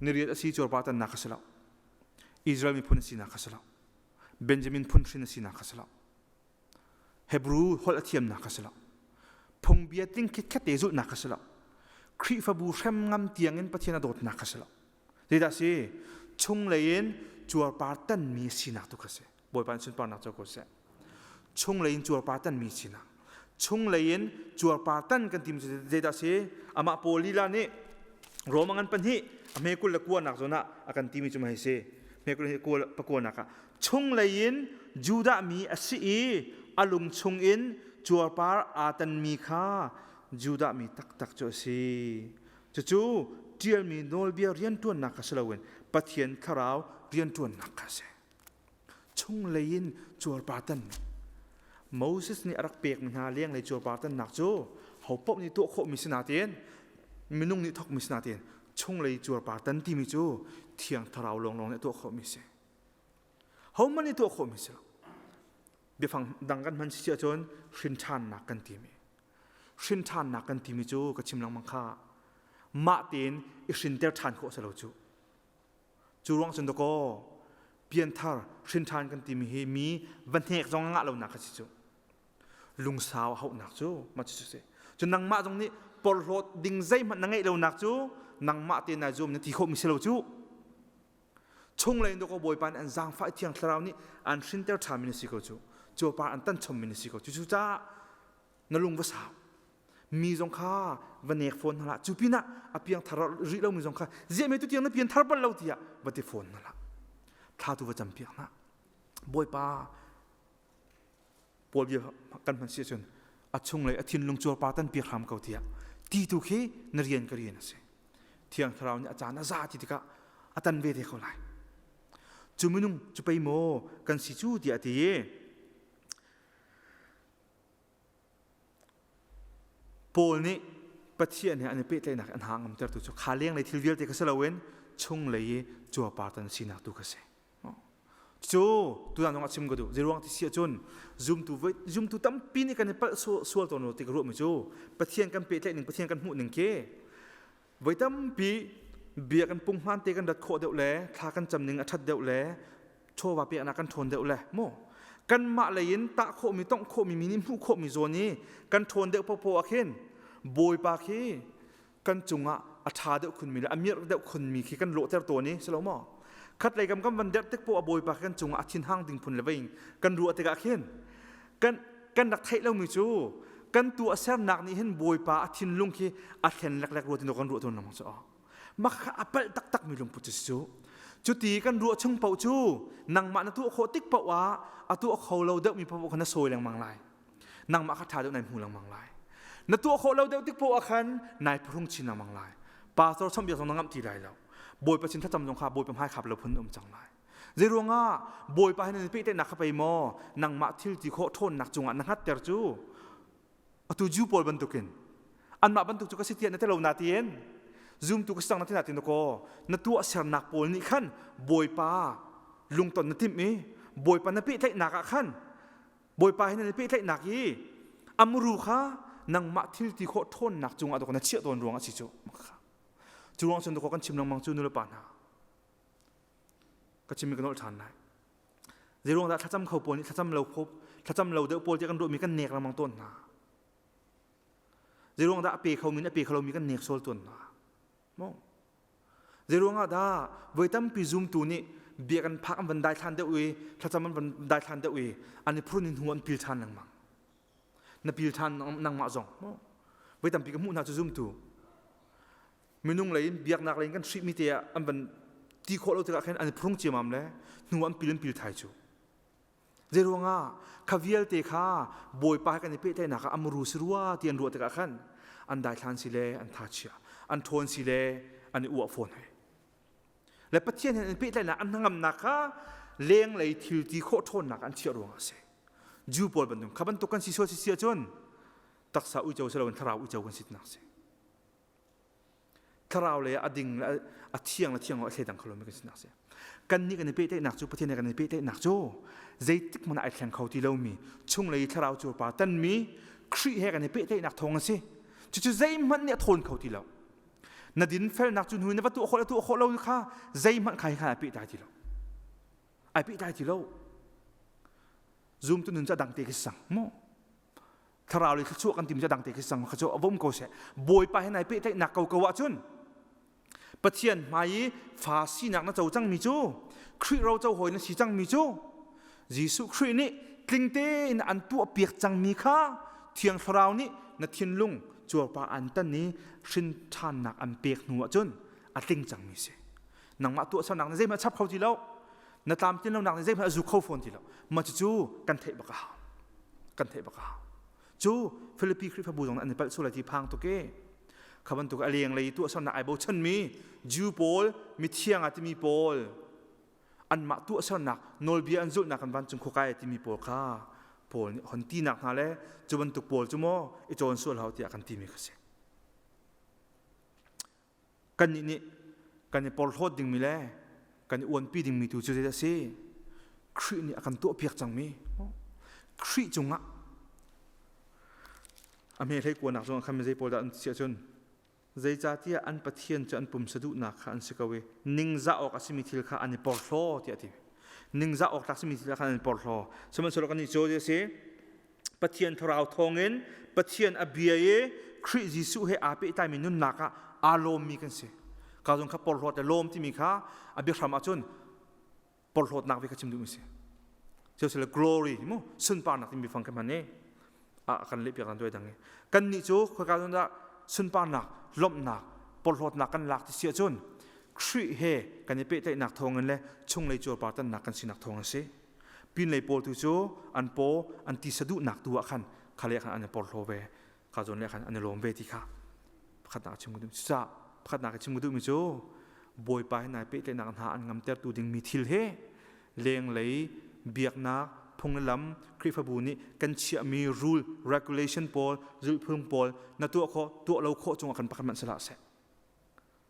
niriat a si cuarpartannak kha si lo. Israel miphun a sinak kha si lo. Benjamin phun hrin a sinak kha si lo. Hebrew holh a thiamnak kha si lo. Phungbia tling khitkhat te zulhnak kha si lo. Khrihfabu hrem ngam tiangin Pathian a dawtnak kha si lo. Zeidah si? Chunglei in cuarpar tanmi sinak tu kha si. Bawipa in sunparnak co ko seh. Chunglei in cuarpar tanmi sinak. Chunglei in cuarpar tan kan timi cu zeidah si? Amah Paul lila nih Roma ngan pahnih a hme 20 le kuanak zawn ah a kan timi cu hei si. Hme 20 le pakuanak ah chunglei in Judah mi a si i a lung chungin cuarpar aa tanmi kha Judah mi taktak cu a si. Cucu ṭialmi nawlbia rianṭuannak kha si loin Pathian Thlarau rianṭuannak kha a si. Chunglei in cuarpar tanmi. Moses nih a rak pekmi hna lenglei cuarpar tannak cu hopaoh nih tuah khawhmi si nain minung nih thawkmi si nain chunglei cuarpar tan timi cu Thiang Thlarau lawnglawng nih a tuah khawhmi a si. Hohmanh nih tuah khawhmi si lo. Biafang dang kan hman si ahcun hrinṭhannak kan timi. Hrinṭhannak kan timi cu ka chim lengmang kha mah tein i hrinter ṭhan khawh si lo cu. Cu ruang cun dakaw pianthar hrinṭhan kan timi hi mi va hnek zong a ngah lonak kha si cu. Lungsau a hauhnak cu mah cu si. Cu nangmah zong nih porhlawt ding zeihmanh na ngeih lonak cu nangmah te nai zuam na ti khawhmi si lo cu. Chunglei in dakaw Bawipa nih an zaangfah i Thiang Thlarau nih an hrinter ṭhanmi na si ko cu. Cuapa an tan chommi na si ko cu. Cucaah na lung va sau. Mi zong kha va nek fawn hna hlah. Cu pinah a piangthar rih lomi zong kha ziah me tutiang na pianthar bal lo tiah va ti fawn hna hlah. Thla tu va campiak hna. Bawipa Paul bia kan hman si ahcun a chunglei a thinlung cuarpar tan piak hram ko tiah ti tu khi na rian ka rian a si. Thiang Thlarau nih a caan a za ti tikah a tan ve te ko lai. Cu minung cu pei maw kan si cu tiah a ti i Paul nih Pathian he an i pehtlaihnak an ha ngamtertu cu kha lenglei thil vialte kha si loin chunglei i cuarpar tan sinak tu kha si. Cu tutan zong a chim ka duh. Zeiruang ti si ahcun zumtu zumtu tampi nih kan i palh sual tawn lo ti ka ruahmi cu Pathian kan pehtlaih ning Pathian kan hmuh ning khi voi tampi bia kan punghman te kan rat khawh deuh le thla kan cam ning a ṭhat deuh le chawva peknak kan ṭhawn deuh le mu kanmah lei in tah khawhmi tongh khawhmi mi nih hmuh khawhmi zawn i kan ṭhawn deuh popo ah khin Bawipa khi kan cungah a ṭha deuh khunmi le a mirh deuh khunmi khi kan lawhter tawn i si lo maw khatlei kam kan van derh tik poah Bawipa khi kan cungah a thinhang ding phun le vein kan ruah tikah khin kan kan rak theih lomi cu kan tuahsernak nih hin Bawipa a thinlung khi a thlen leklek rua ti kan ruah tawn lengmang cu mah kha a palh taktakmi lungput cu si cu cuti kan ruah chung paoh cu nangmah na tuah khawh tik paoh ah a tuah kho lo deuhmi paoh kha na sawi lengmang lai nangmah kha ṭha deuh nai hmu lengmang lai na tuah khawh lo deuh tik poah khan nai phuhrung chin lengmang lai pastor chawmhbiak zong na ngamh ti lai lo bawipa sin thlacam zong kha bawipa hmai khap lo phun um cang lai zeiruangah bawipa he nan pehtlaihnak kha pei maw nangmah thil ti khawh ṭhawnnak cungah na hngatter cu atu Jew pawl bantukin anmah bantuk cu ka si tiah na ti lo na tiin zumtu ka si cang na ti na tin kaw na tuah sernak pawl nih khan bawipa lungton na timh i bawipa na pehtlaihnak ah khan Bawipa he nan i pehtlaihnak i amru kha nangmah thil ti khawh ṭhawnnak cungah dawk na chiah tawn ruang a si cu. Cu ruang cun dawk kan chim lengmang cu nulepa hna. Ka chimmi ka nolh ṭhan lai. Zeiruang dah thlacam kho pawl nih thlacam lo kho thlacam lo deuh pawl tiah kan ruahmi kan nek lengmang tawn hna. Zeiruang dah a pe khomi nih a pe kho lomi kan nek sual tawn hna. Maw? Zeiruangah dah voi tampi zumtu nih bia kan phak an van daithlan deuh i thlacam an van daithlan deuh i an i phurun in hnu an pil ṭhan lengmang. Na pil ṭhan nangmah zong. Voi tampi ka hmuh hna cu zumtu. Minung lei in biaknak lei in kan hrihmi te ah an van ti khawh lo tikah khin an i phurung ciamam le hnu an pil an pil thai cu. Zeiruangah kha vialte kha Bawipa he kan i pehtlaihnak ah a muru si rua ti an ruah tikah khan an daithlan si le an thachia, an ṭhawn si le an i uah fawn hei. Le Pathian he an i pehtlaihnak an hnangamnak kha lenglei thil ti khawh ṭhawnnak an chiah ruangah a si. Jew pawl bantuk kha bantuk kan si sual si si ahcun taksa uico si loin thlarau uico kan si tinak si. Thlarau lei ah a ding le a thiang le thiang lo a thleidang kho lomi kan sinak si. Kannih kan i pehtlaihnak cu Pathian he kan i pehtlaihnak cu zeitik hmanh ah ai thleng kho ti lomi chunglei thlarau cu pa tanmi Khrih he kan i pehtlaihnak thawng a si. Cucu zeihmanh nih a thawn kho ti lo. Na dinfelnak cu hnu na va tuah khawh le tuah khawh lo kha zeihmanh kha hi khan ai pehtlai ti lo. Ai pehtlai ti lo. Zumtu nun cu a dang te khi sang maw? Thlarau le thluachuah kan timi cu a dang te khi sang kha cu a vom ko seh. Bawipa he nai pehtlaihnak ko ko ahcun Pathian hmai i fa sinak na co cangmi cu Khrih ro co hawi na si cangmi cu Jesuh Khrih nih tling tein an tuahpiak cangmi kha Thiang Thlarau nih na thinlung cuarpa an tan i hrin ṭhannak an pek hnu ahcun a tling cangmi si. Nangmah tuahsernak nih zeihmanh a chap kho ti lo. Na tlamtlin lonak nih zeihmanh a zu kho fawn ti lo. Mah cucu kan theih bak a hau. Kan theih bak a hau. Cu Filipi Khrihfabu zong an i palh sual lai ti phang tuk i. Kha bantuk a lenglei tuahsernak ai bochanmi Jew pawl, mithiang a timi pawl, anmah tuahsernak nawlbia an zulhnak kan vancung khuakai a timi pawl kha Paul nih hon tinak hna le cu bantuk pawl cu maw i cawn sual hau tiah kan timi kha si. Kannih nih kan i porhlawt dingmi le kan i uanpi dingmi tu cu zeidah a si? Khrih nih a kan tuahpiak cangmi. Khrih cungah a hme hlei kuanak zong khan zei pawl dah an si ahcun zeicahtiah an Pathian cu an pumsa duhnak kha an si ko i ningzah awk a simi thil kha an i porhlaw tiah a ti. Ningzah awk tlak simi thil kha an i porhlaw. Sihmanhsehlaw kannih cu a si Pathian thlarau thawngin Pathian a bia i Khrih Jesuh he aa pehtlaimi nunnak ah aa lawmmi kan si. Ka zong kha porhlawt le lawm timi kha a biahram ahcun porhlawtnak ve kha chim duhmi si. Cu glory mu sunparnak timi fang kha hman i a kan lehpiak dan tuai dang i kannih cu khoika zawn dah sunparnak lawmhnak porhlawtnak kan lak ti si ahcun Khrih he kan i pehtlaihnak thawngin le chunglei cuarpar tannak kan sinak thawng a si. Pinlei pawl tu cu an paw an tisa duhnak tu ah khan khale khan an i porhlaw ve kha zawn le khan an i lawm ve ti kha pakhatnak chim ka duh cucaah pakhatnak chim ka duhmi cu bawipa he nai pehtlaihnak hna an ngamtertu dingmi thil he lenglei biaknak phung le lam Khrihfabu nih kan chiahmi rule regulation pawl zulhphung pawl na tuah khawh tuah lo khawh cungah kan pakhat hmanh si hlah seh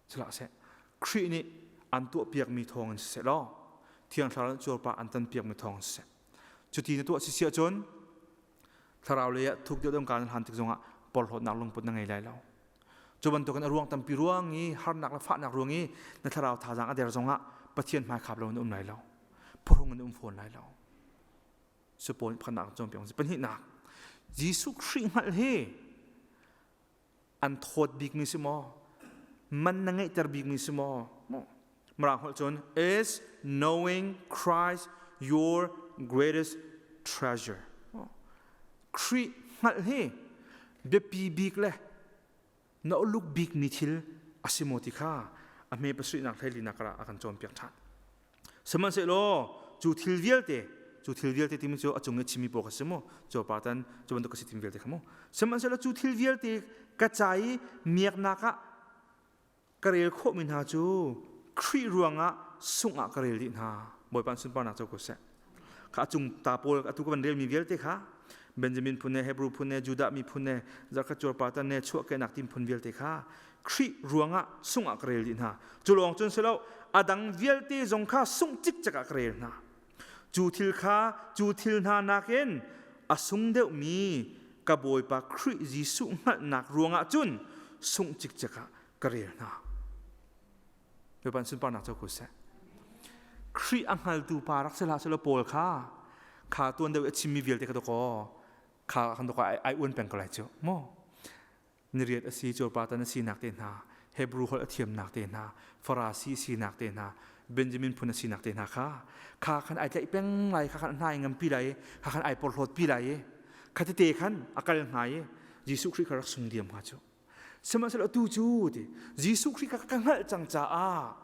Sihlah seh, Khrih nih an tuahpiakmi thawngin siseh law, Thiang Thlarau nih cuarpar an tanpiakmi thawngin siseh. Cuti na tuah sisi ahcun thlarau lei ah thuk deuh deuh kaan hlan tik zongah porhlawtnak lungput na ngei lai lo. Cu bantukin a ruang tampi ruang i harnak le fahnak ruang i na thlarau thazaang a der zongah Pathian hmaikhap lo na um lai lo. Phuhrung in na um fawn lai lo. Supawl pakhatnak cawnpiak pahnihnak Jesuh Khrih hngalh hi an thawt bikmi si maw man na ngeihter bikmi si maw Mirang holh cun is knowing Christ your greatest treasure Khrih hngalh hi biapi bik le na uluk bikmi thil a si maw ti kha a hme pasarihnak hleilinak ah a kan cawnpiak ṭhan Sihmanhsehlaw cu thil vialte cu thil vialte timi cu a cung i chimmi pawl kha si mu cu pa tan cu bantuk ka si timi vialte kha mu sihmanhsehlaw cu thil vialte ka ca i miaknak ah ka rel khawhmi hna cu Khrih ruangah sungh ah ka rel dih hna Bawipa sunparnak co ko seh kha a cung ta pawl atu ka van relmi vialte kha Benjamin phun ne Hebrew phun ne Judah miphun ne zarkhat cuarpa tan ne chuahkehnak tim phun vialte kha Khrih ruangah sungh ah ka rel dih hna. Cu lawng cun si lo, a dang vialte zong kha sungh cikcek ah ka rel hna. Cu thil kha cu thil hna nakin a sung deuhmi ka Bawipa Khrih Jesuh hngalhnak ruangah cun sungh cikcek ah ka rel hna. Bawipa sunparnak co ko seh. Khrih a hngaltu pa rak si hlah selaw Paul kha kha tuan deuh a chimmi vialte kha dakaw kha kan dakaw ai uan peng ko lai cu maw niriat a si cuarpa tan a sinak te hna Hebrew holh a thiamnak te hna Farasi sinak te hna Benjamin phun a sinak te hna kha kha khan ai tlaih peng lai kha khan hna i ngampi lai kha khan ai porhlawt pi lai i kha tete khan a kal hnga i Jesuh Khrih kha rak sung diam hnga cu sihmanhsehlaw atu cu ti Jesuh Khrih kha ka hngalh cang caah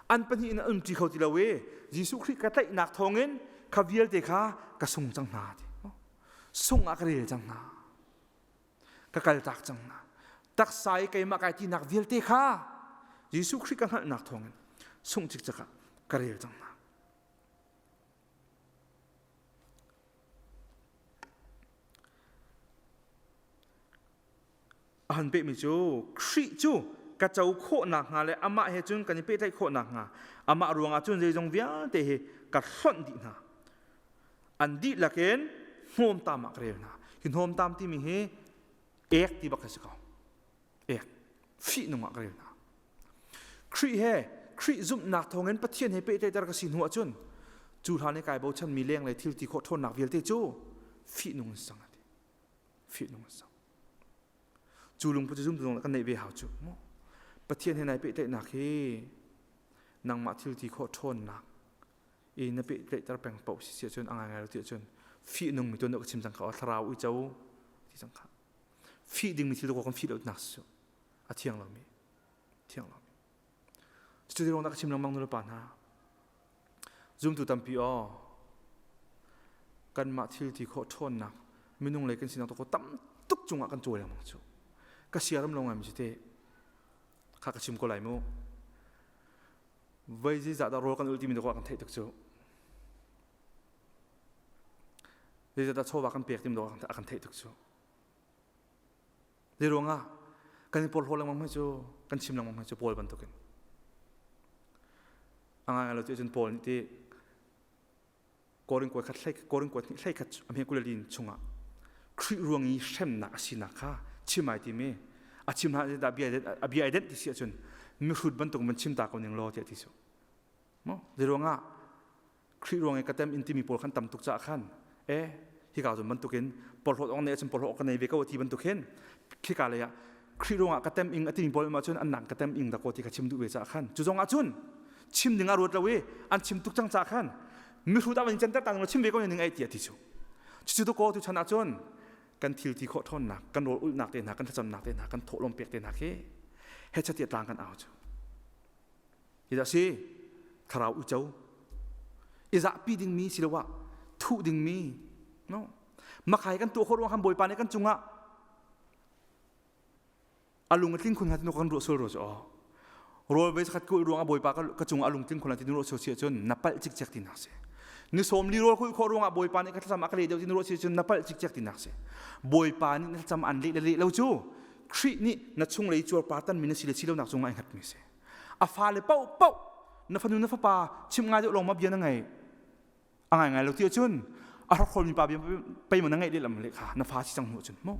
an pahnih in an umṭi kho ti lo i Jesuh Khrih ka tlaihnak thawngin kha vialte kha ka sung cang hna ti sung ah ka rel cang hna ka kaltak cang hna taksa i keimah kai tinak vialte kha Jesuh Khrih ka hngalhnak thawngin sungh cikcek ah ka rel cang hna a han pehmi cu Khrih cu ka co khawh nakhnga le amah he cun kan i pehtlaih khawh nakhnga amah ruangah cun zeizong vialte hi ka hlonh dih hna an dihlak in hnawmtam ah ka rel hna hi hnawmtam timi hi ek ti bak a si ko ek fihnung ah ka rel hna Khrih he Khrih zumhnak thawngin Pathian he pehtlaihter ka si hnu ahcun cu hlan i kai bochanmi lenglei thil ti khawh ṭhawnnak vialte cu fihnung an si cang a ti fihnung an si cang cu lungput cu zumtu zong kan neih ve hau cu Pathian he nai pehtlaihnak hi nangmah thil ti khawh ṭhawnnak i na pehtlaihter peng paoh si si ahcun a ngaingai lo ti ahcun fihnungmi tuan ka chim cang kha thlarau uico ti cang kha fih dingmi thil kan fih lo nak su a thiang lomi thiang lomi cuti ruang dah ka chim lengmang nu le pa hna zumtu tampi aw kanmah thil ti khawh ṭhawnnak minung lei kan sinak to tam tuk cungah kan cawi lengmang cu. Ka siaram lo ngai mi si te. Kha ka chim ko lai mu. Voi zeizah dah rawl kan ul timi dawh kan theih tuk cu. Zeizah dah chawva kan pek timi dawh a kan theih tuk cu. Zei ruangah kan i porhlaw lengmang hmai cu kan chim lengmang hmai cu Paul bantukin. A ngai lo ti cun Paul nih ti Korin kuai khat hlei Korin kuai hnih hlei khat a hme kulelin chungah Khrih ruang i hremnak a sinak kha chim ai timi a chim hna dah bia a bia ai denh ti si ahcun mihrut bantuk man chim ta ko ning law tiah ti su mo zei ruangah Khrih ruang i ka tem in timi pawl khan tam tuk caah khan e hika zon bantukin porhlawt ong nei ahcun porhlawt ka nei ve ko ti bantuk hin khika lei ah Khrih ruangah ka tem ing a timi pawl ma cun an nang ka tem ing da ko ti kha chim duh ve caah khan cu zong ah cun chim ding ah ruat lo i an chim tuk cang caah khan mihrut ah van canter ta chim ve ko ning ai ti a ti cu cucu tu ko tu chan ah cun kan thil ti khawh ṭhawnnak kan rawl ulhnak te hna kan thlacamnak te hna kan thawhlawm pek te hna khi he chatia tlang kan au cu hi dah si thlarau uico i zahpi dingmi siloah thuh dingmi no makhai kan tuah khawh ruang khan bawipa nih kan cungah a lung a tling khun hnga ti kan ruah sual rua cu aw rawl ve khat kul ruang ah bawipa ka cungah a lung tling khun ti ruah sual si ahcun na palh cikcek ti nak si ni sawm li rawl kulh khawh ruangah bawipa nih ka thlacam a ka leh deuh ti na ruah si ahcun na palh cikcek ti nak si bawipa nih na thlacam an leh le leh lo cu Khrih nih na chunglei cuarpar tanmi na si le si lonak cungah ai hngatmi si a fale paoh paoh na fanu na fapa chim ngai deuh lawng ma bia na ngei a ngai ngai lo ti ahcun a hrokhrolmi pa bia pei ma na ngeih lehlam le kha na fa si cang hnu ahcun mu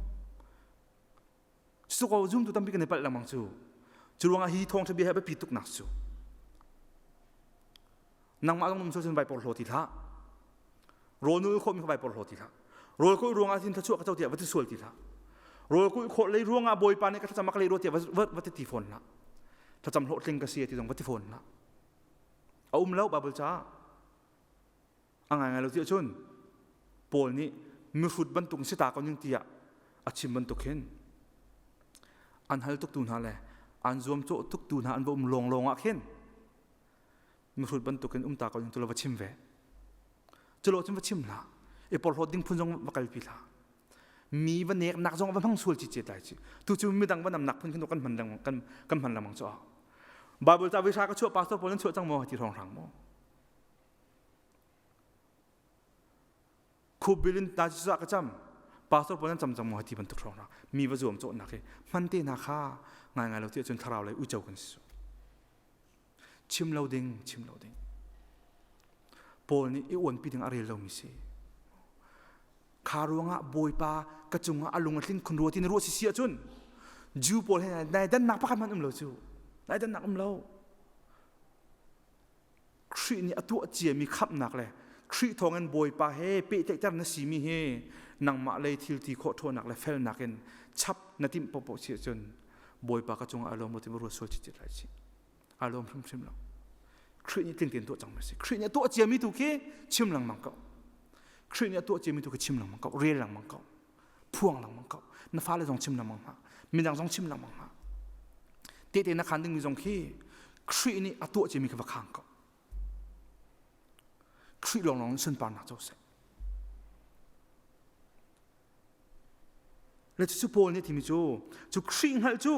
Cucu ko zumtu tampi kan i palh lengmang cu. Cu ruangah hi thawngṭha bia hi a biapi tuknak cu. Nangmah zong num cun vai porhlaw ti hlah. Rawl nul khawhmi kha vai porhlaw ti hlah. Rawl kulh ruangah sin thluachuah ka co tiah va ti sual ti hlah. Rawl kulh khawh lei ruangah Bawipa nih ka thlacam a ka leh rua tiah va, va ti ti fawn hlah. Thlacam hlawhtling ka si ti zong va ti fawn hlah. A um lo Bible caah. A ngaingai lo ti ahcun Paul nih mihrut bantuk si ta ko ning tiah a chim bantuk hin an hal tuktu hna le an zuamcawh tuktu hna an va um lawnglawng ah khin mihrut bantukin um ta ko ning tu lo va chim ve. Culo cun va chim hlah. I porhlawt ding phun zong va kalpi hlah. Mi va neknak zong va hmang sual cicet lai ci. Tu cu midang va namnak phun khin kan hman lengmang kan kan hman lengmang cu. Bible ca visa ka chuah pastor pawl nan chuah cang maw ti hrawng hrang maw? Khup bil in ta cu ka cam pastor pawl nan cam cang maw ti bantuk hrawng mi va zuam cawhnak hi hman te hna kha ngai ngai lo ti ahcun thlarau lei uico kan si chim lo ding chim lo ding Paul nih i uanpi ding a rel lomi si kha ruangah bawipa ka cungah a lung a tlin khun rua ti na ruah si si ahcun Jew pawl he nai dannak pakhat hmanh um lo cu nai dannak um lo Khrih nih a tuah ciami khamhnak le Khrih thawngin Bawipa he pehtlaihter na simi hi nangmah lei thil ti khawh ṭhawnnak le felnak in chap na timh paohpaoh si ahcun Bawipa ka cungah a lawm ti ruat sual cicit lai si. A lawm hrimhrim lo. Khrih nih tling tein tuah cang ma si. Khrih nih a tuah ciami tu khi chim lengmang ko. Khrih nih a tuah ciami tu khi chim lengmang ko, rel lengmang ko, phuang lengmang ko. Na fale zong chim lengmang hna, midang zong chim lengmang hna. Tehte na khaan dingmi zong khi Khrih nih a tuah ciami kha va khang ko. Khrih lawnglawng in sunparnak co seh. Le cucu Paul nih a timi cu, cu Khrih hngalh cu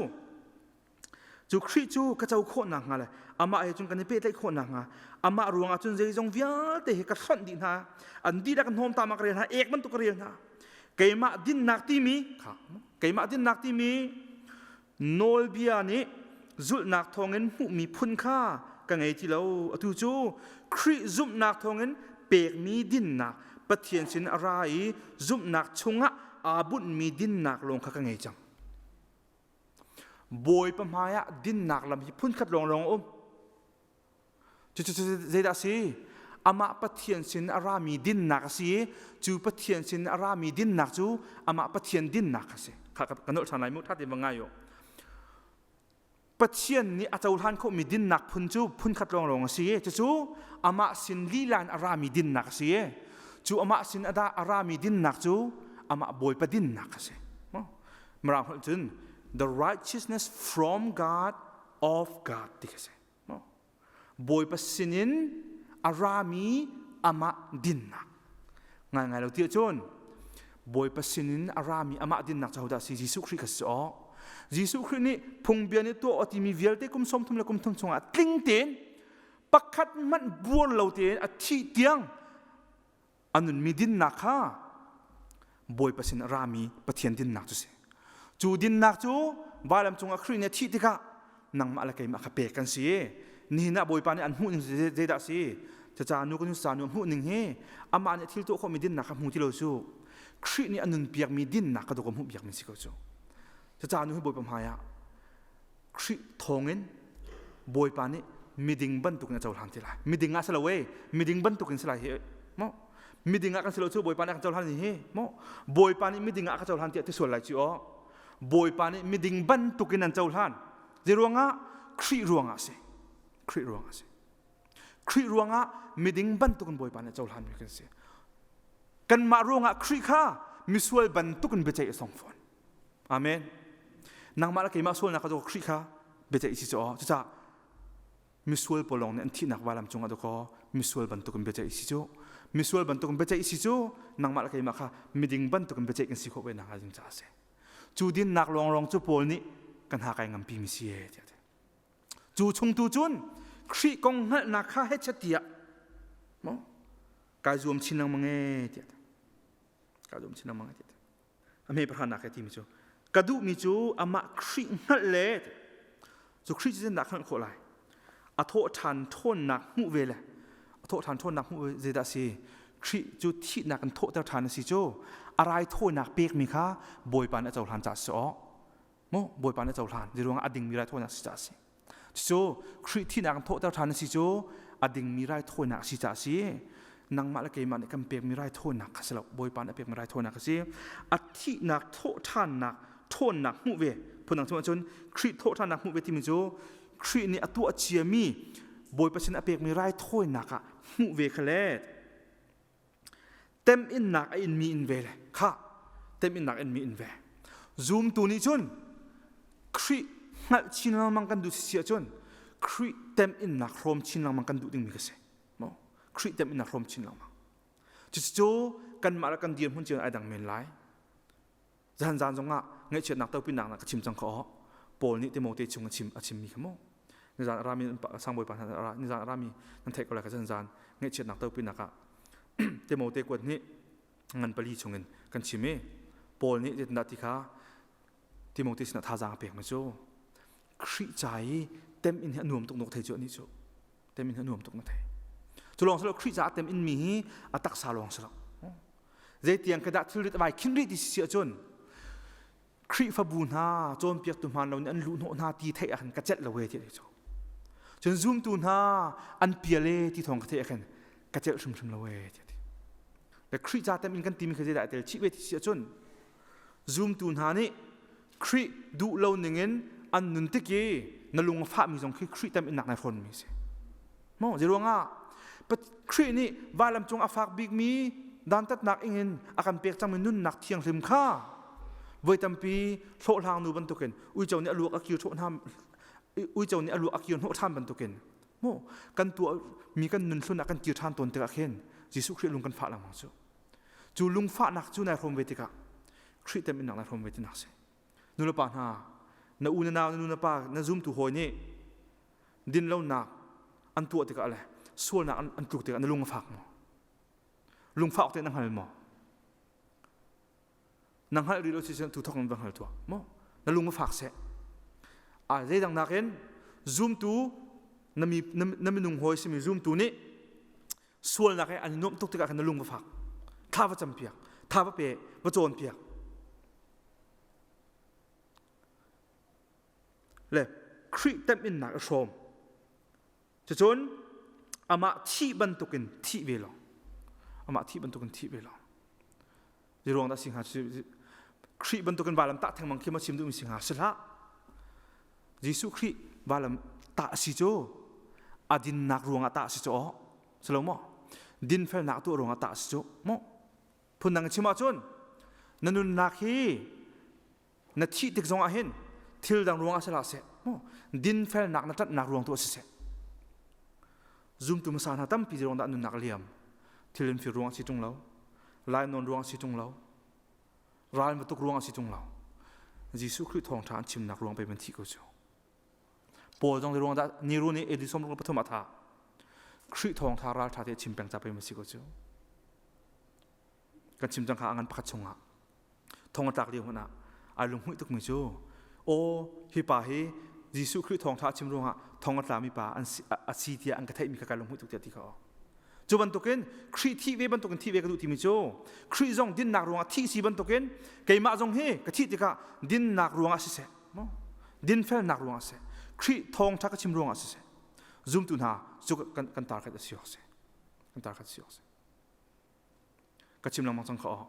Cu Khrih cu ka co khawh nakhnga le amah he cun kan i pehtlaih khawh nakhnga amah ruangah cun zeizong vialte hi ka hlonh dih hna an dihlak hnawmtam ah ka rel hna ek bantuk ka rel hna keimah dinnak timi kha keimah dinnak timi nawlbia nih zulhnak thawngin hmuhmi phun kha ka ngei ti lo atu cu Khrih zumhnak thawngin pekmi dinnak Pathian sin a ra i zumhnak chungah aa bunhmi dinnak lawng kha ka ngei cang Bawipa hmaiah dinnak lam hi phunkhat lawnglawng a um. Cucu zeidah a si? Amah Pathian sin a rami dinnak a si i cu Pathian sin a rami dinnak cu amah Pathian dinnak a si. Kha ka nolh ṭhan lai mu, ṭha tein va ngai u. Pathian nih a cohlan khawhmi dinnak phun cu phunkhat lawnglawng a si i cucu amah sin lila in a rami dinnak a si i cu amah sin a dah a rami dinnak cu amah Bawipa dinnak a si. Mirang holh cun the righteousness from God of God ti kha si. Bawipa sinin a rami amah dinnak. Ngai ngai lo ti ahcun Bawipa sinin a rami amah dinnak cu hodah si Jesuh Khrih kha si aw. Jesuh Khrih nih phungbia nih tuah a timi vialte kum 30 le kum thum chungah tling tein pakhat hmanh buar lo tein a thih tiang a nunmi dinnak kha Bawipa sin a rami Pathian dinnak cu si. Cu dinnak cu vailam cungah Khrih nih a thih tikah nangmah le keimah kha pek kan si. Nihin ah Bawipa nih an hmuh ning zeidah a si? Cucaah nu kan nu nu hmuh ning hi amah nih thil tuah khawhmi dinnak kha hmu ti lo cu. Khrih nih a nunpiakmi dinnak kha dawk a hmuh piakmi si ko cu. Cucaah nu hi Bawipa hmai ah Khrih thawngin Bawipa nih miding bantukin a cohlan ti lai. Miding ah si lo e, miding bantukin si lai hi mo. Miding ah kan si lo cu Bawipa nih a kan cohlan ni hi mo. Bawipa nih miding ah ka cohlan tiah ti sual lai cu aw. Bawipa nih miding bantukin an cohlan. Zei ruangah? Khrih ruangah si. Khrih ruangah si. Khrih ruangah miding bantukin Bawipa nih cohlan mi kan si. Kanmah ruangah Khrih kha misual bantukin biaceih a song fawn. Amen. Nangmah le keimah sualnak kha Khrih kha biaceih si cu cucaah misual pawl lawng nih an thihnak vailam cungah dakaw misual bantukin biaceih si cu misual bantukin biaceih si cu nangmah le keimah kha miding bantukin biaceih kan si khawh ve nak ding caah a si. Cu dinnak lawnglawng cu Paul nih kan ha kai ngampi mi si e tiah Cu chung tu cun Khrih kong hngalhnak kha hechet tiah maw kai zuam chin lengmang e tiah kai zuam chin lengmang e tiah a hme pahranak he timi cu ka duhmi cu amah Khrih hngalh le cu Khrih cu zeitindah hngalh khawh lai a thawh ṭhan ṭhawnnak hmuh ve le a thawh ṭhan ṭhawnnak hmuh ve zeidah a si Khrih cu thihnak in thawhter ṭhan a si cu a raithawinak pekmi kha Bawipa nih a cohlan caah si awk maw Bawipa nih a cohlan zeiruangah a dingmi raithawinak a si caah a si Cucu Khrih thihnak in thawhter ṭhan a si cu a dingmi raithawinak a si caah a si. Nangmah le keimah nih kan pekmi raithawinak kha si lo. Bawipa nih a pekmi raithawinak a si. A thihnak thawhṭhannak ṭhawnnak hmuh ve. Phundang chim ahcun Khrih thawhṭhannak hmuh ve timi cu Khrih nih a tuah ciami Bawipa sin a pekmi raithawinak ah hmuh ve kha le Teminnak a inmi in ve le kha teminnak inmi in ve. Zumtu nih cun Khrih hngalh chin lengmang kan duh si ahcun Khrih teminnak hrawm chin lengmang kan duh dingmi ka si. Maw? Khrih teminnak hrawm chin lengmang. Cucu kanmah le kan dirhmun cio ai dang men lai. Zan zan zongah ngaihchiatnak topinak na ka chim cang kha aw. Paul nih Timote chung a chim a chimmi kha mu. Nizan rami sangbawi pa hna nizan rami nan theih ko lai ka zan zan ngaihchiatnak topinak ah Timote kuat nih ngan pali chungin kan chim i Paul nih zeitindah ti kha Timote sinah thazaang a pek mi cu Khrih ca i tem in hi a nuam tuk nok thei cu ani cu tem in hi a nuam tuk na thei cu lawng silo Khrih caah tem in mi hi a taksa lawng silo Zeitiang ka dah thilrit a vai khin rih ti si ahcun Khrihfabu hna cawnpiaktu hmaan lo nih an luhhnawh hna ti theih ah khan ka celh lo e ti cu. Cun zumtu hna an pial e ti thawng ka theih ah khan ka celh hrimhrim lo e ti. Le Khrih ca tem in kan timi kha zeidah tel chih ve ti si ahcun zumtu hna nih Khrih duh lo ningin an nun tik i na lung a fahmi zong khi Khrih tem in nak nai hrawnmi a si. Maw zeiruangah Khrih nih vailam cung a fak bikmi dantatnak ingin a kan pek cangmi nunnak thianghlim kha voi tampi hlawhhlang nu bantukin uico nih a luak a kir hna uico nih a luak a kir hnawh ṭhan bantukin mu kan tuah mi kan nun hlun ah kan kir ṭhan tawn tikah khin Jesuh Khrih lung kan fah lengmang cu cu lungfahnak cu nai hrawm ve tikah Khrih teminnak nai hrawm ve tinak si nulepa hna na u na nau na nu na pa na zumtu hawi nih dinlonak an tuah tikah le sualnak an tluk tikah na lung a fak maw lungfak te na hngal maw na hngalh rih lo si tu thok in va hngal tuah maw na lung a fak seh a zeidang nakin zumtu na mi na minung hawi simi zumtu nih sualnak he an i nuamh tuk tikah khan na lung va fak thla va campiak tha va pe va cawnpiak le Khrih temhinnak i hrawm cucun amah thih bantukin thih ve lo amah thih bantukin thih ve lo Zeiruang dah si hnga Khrih bantukin vailam tah thengmang khi ma chim duhmi si hnga si hlah Jesuh Khrih vailam tah a si cu a dinnak ruangah tah a si cu aw si lo maw dinfelnak tuah ruangah tah a si cu maw phundang chim ahcun na nunnak hi na thih tik zongah hin thil dang ruangah si hlah seh maw dinfelnak na ṭanhnak ruang tu a si seh Zumtu hmasa hna tampi ruang dah nunnak a liam. Thil in fir ruang a si ṭung lo. Lainawn ruang a si ṭung lo. Ral tuk ruang a si ṭung lo. Jesuh Khrih thawngṭha an chimnak ruang pei man thih ko cu. Paul zong ruang dah niru nih AD 63 ah tha. Khrih thawngṭha ralṭha te chim peng ca pei man si ko cu. Kan chim cang kha a ngan pakhat chungah thong a tlak lio hmanh ah ai lunghmuih tukmi cu aw hi pa hi Jesuh Khrih thawngṭha a chim ruangah thong a tlami pa an si, a si tiah an ka theihmi kha kai lunghmuih tuk tiah ti kha cu bantukin Khrih thih ve bantukin thih ve ka duh timi cu Khrih zong dinnak ruangah thih si bantukin keimah zong hi ka thih tikah dinnak ruangah siseh maw dinfelnak ruangah siseh Khrih thawngṭha ka chim ruangah siseh zumtu hna cu kan kan target a si awk si kan target a si awk si Ka chim lengmang cang kha aw.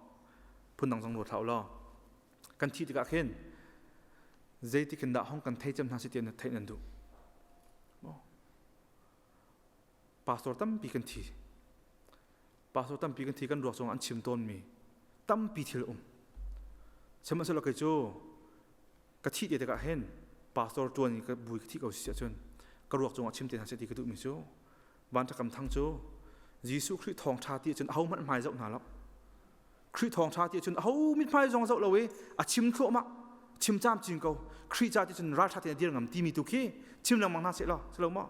Phundang zong ruat hlah u law. Kan thih tikah khin zeitik in dah hong kan thei cem hna si ti theih nan duh. Pastor tampi kan thi. Pastor tampi kan thi kan ruak zong an chim tawnmi tampi thil um. Sihmanhsehlaw kei cu ka thih te tikah hin pastor ṭuan i ka bui ka thih ko si ahcun ka ruak cungah chim te hna seh ti ka duhmi cu Van Ṭha Kam Thang cu Jesuh Khrih thawngṭha ti ahcun ahohmanh hmai zoh hna lo. Khrih thawngṭha ti ahcun aho mithmai zong zoh lo i a chim thluahmah chim camcin ko Khrih ca ti cun ralṭha tein a dir ngam timi tu khi chim lengmang hna seh law si lo maw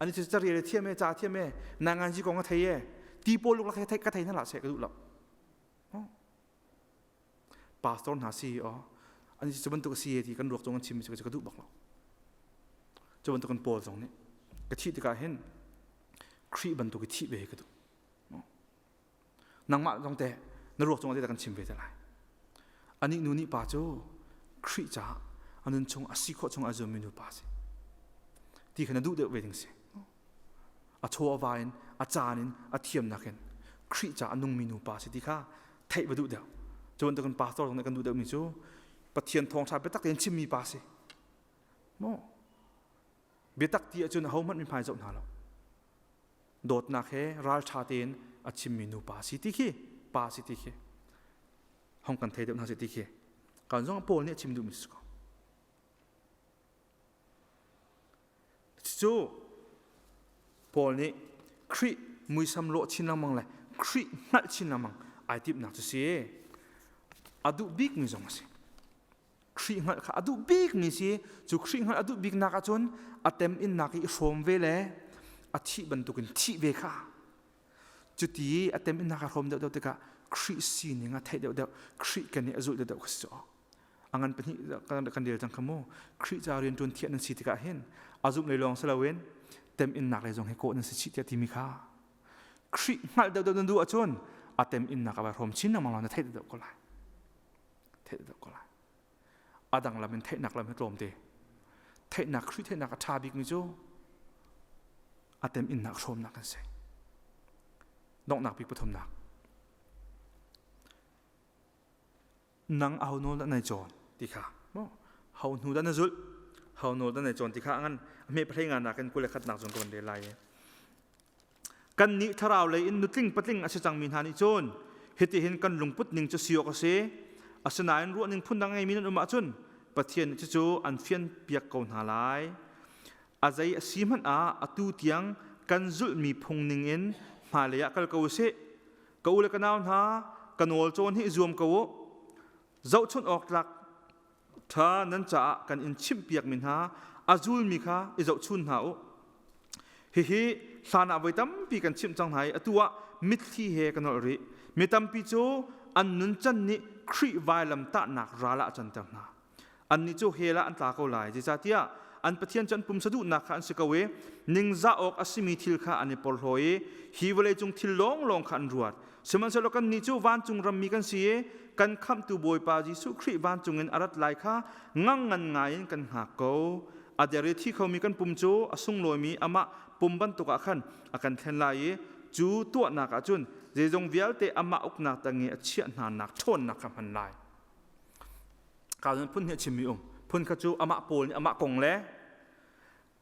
ani cu carel a thiam e ca thiam e nanganzi kong a thei e ti pawl luk lak ka thei hna lah seh ka duh lo pastor hna si aw an cu bantuk a si ti kan ruak cung an chim cu ka duh bak lo cu bantuk kan Paul zong nih ka thih tikah hin Khrih bantuk i thih ve ka duh nangmah zong te na ruak cung ah kan chim ve te lai anih nu nih pa cu Khrih caah a nun chung a si khawh chung a zuammi nu pa si ti kha na duh deuh ve ding si a chaw a va in a caan in a thiamnak in Khrih caah a nungmi nu pa si ti kha theih va duh deuh cu bantukin pastor zong nih kan duh deuhmi cu Pathian thawngṭha biatak tein chimmi pa si maw biatak ti ahcun ahohmanh mithmai zoh hna lo dawtnak he ralṭha tein a chimmi nu pa si ti khi pa si ti khi hong kan thei deuh hna si ti khi kan zong Paul nih a chim duhmi si ko Cucu Paul nih Khrih muisam lawh chin lengmang le Khrih hngalh chin lengmang ai timhnak cu si. A duh bikmi zong a si. Khrih hngalh kha a duh bikmi si. Cu Khrih hngalh a duh biknak ahcun a teminnak i hrawm ve le a thih bantukin thih ve kha cuti a teminnak a hrawm deuhdeuh tikah Khrih sining a theih deuhdeuh Khrih kan i a zulh deuhdeuh kha si cu. A ngan pahnih kan rel cang kha mu Khrih ca rian ṭuan thiah nan si tikah hin a zumh lei lawng si loin teminnak lei zong hi kawh nan si chih tiah timi kha Khrih hngalh deuhdeuh nan duh ahcun a teminnak a vai hrawm chin lengmang law na theih deuh ko lai theih deuh ko lai a dang lam in theihnak lam hi tlawmte theihnak Khrih theihnak a ṭha bikmi cu a teminnak hrawmnak kan si donghnak bik pathumnak Nang aho nawl dah nai cawn ti kha maw ho hnu dah na zulh ho nawl dah nai cawn ti kha ngan a hme pahlei nga nakin 21 nak zong ka van rel lai i kan nih thlarau lei in nutling patling a si cangmi hna nih cun hitihin kan lungput ning cu si awk a si asinain ruahning phundang ngeimi nan um ahcun Pathian nih cucu an fian piak ko hna lai a zei a si hmanh ah atu tiang kan zulhmi phung ning in hmailei ah kal ko usih Ka u le ka nau hna, ka nawl cawn hi i zuam ko u. Zohchunh awk tlak ṭha nan caah kan in chimhpiakmi hna a zulmi kha i zohchun hna u. Hihi hlan ah voi tampi kan chimh cang hna i atu ah mitthli he ka nolh rih. Mi tampi cu an nuncan nih Khrih vailam tahnak ral ah a canter hna. Annih cu hell ah an tla ko lai. Zeicahtiah an Pathian cu an pumsa duhnak kha an si ko i ningzah awk a simi thil kha an i porhlaw i hi vawleicung thil lawnglawng kha an ruat. Sihmanhsehlaw kannih cu vancung rammi kan si i kan khamhtu Bawipa Jesuh Khrih vancung in a rat lai kha ngangngan ngai in kan hngak ko. A der i thi khomi kan pum cu a sunglawimi amah pum bantuk ah khan a kan thlen lai i cu tuahnak ah cun zeizong vialte amah uknak tang i a chiah hnanak ṭhawnnak kha hman lai. Ka phun hi a chimmi um. Phun kha cu amah Paul nih amah kong le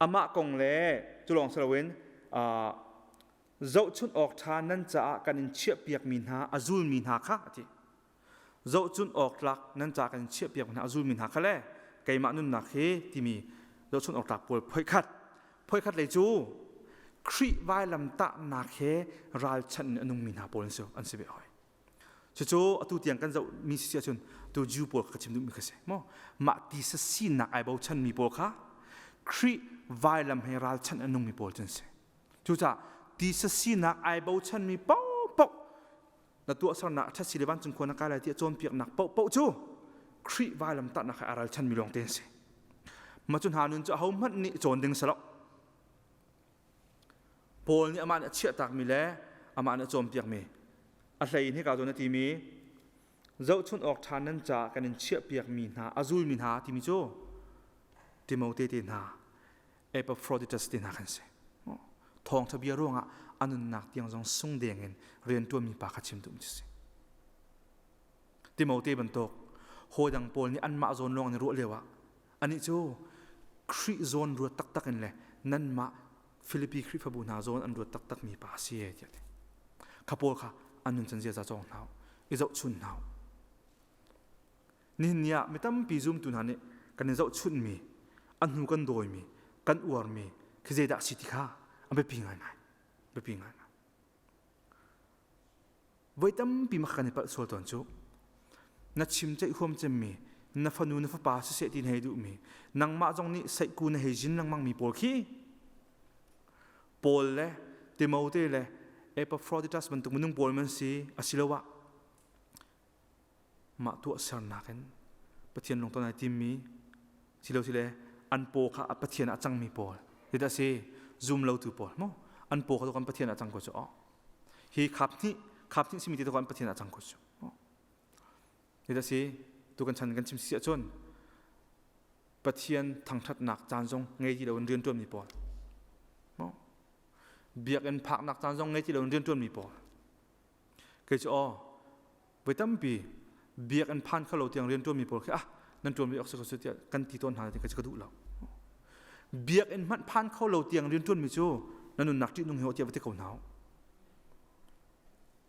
amah kong le cu lawng si loin zohchunh awk ṭha nan caah kan in chiahpiakmi hna a zulmi hna kha a ti. Zohchunh awk tlak nan caah kan in chiahpiakmi hna a zulmi hna kha le keimah nunnak hi timi zohchunh awk tlak pawl phoikhat phoikhat lei cu Khrih vailam tahnak he ralchanh in a nungmi hna pawl an si an si ve hoi. Cucu atu tiang kan zohmi si ahcun tu Jew pawl kha chim duhmi kha si. Maw mah tisa sinak ai bochanmi pawl kha Khrih vailam he ralchanh a nungmi pawl cu an si. Cucaah tisa sinak ai bochanmi paohpaoh na tuahsernak a ṭhat si le vancung khua na kai lai tiah cawnpiaknak paohpaoh cu Khrih vailam tahnak he aa ralchanmi lawngte an si. Mah cu hna nun cu ahohmanh nih cawn ding si lo. Paul nih amah nih a chiahtakmi le amah nih a cawnpiakmi a hlei in hika zawn a timi zohchunh awk ṭha nan caah kan in chiahpiakmi hna a zulmi hna timi cu Timote te hna Epaphroditus te hna kan si. Thawngṭha bia ruangah a nunnak tiang zong sung deng in rianṭuanmi pa kha chim duhmi si. Timote bantuk hawi dang pawl nih anmah zawn lawng an i ruah lioah Anih cu Khrih zawn ruat taktak in le nanmah Filipi Khrihfabu hna zawn an ruat taktakmi pa a si tiah ti. Kha pawl kha an nuncan ziaza cawng hna i zohchun hna. Nihin ni ah mi tampi zumtu hna nih kan i zohchunhmi, an hnu kan dawimi, kan uarmi khi zeidah a si ti kha a biapi ngaingai. Biapi ngaingai. Voi tampi mah kan i palh sual tawn cu. Na chim ceih huam cemmi, na fanu na fapa siseh ti na hei duhmi, nangmah zong nih saihku na hei zin lengmang mi pawl khi Paul le Timote le Epaphroditus bantuk minung pawl man si asiloah mah tuahsernak in Pathian lungton ai timmi silo sile an paw kha a Pathian ah cangmi pawl zeidah si zum lotu pawl mo an paw kha kan Pathian ah cang ko cu hi khap hnih khap hnih simi te kan Pathian ah cang ko cu zeidah si tu kan chan kan chim si ahcun Pathian thangthatnak caan zong ngei ti loin riantuanmi pawl biakinn phaknak caan zong ngei ti loin riantuanmi pawl Kei cu aw voi tampi biakinn phan kho lo tiang rianṭuanmi pawl khi ah nan ṭuan ve awk si ko tiah kan ti tawn hna ti ka duh lo. Biakinn hmanh phan kho lo tiang rianṭuanmi cu na nunnak ṭihnung hi tiah va ti ko hna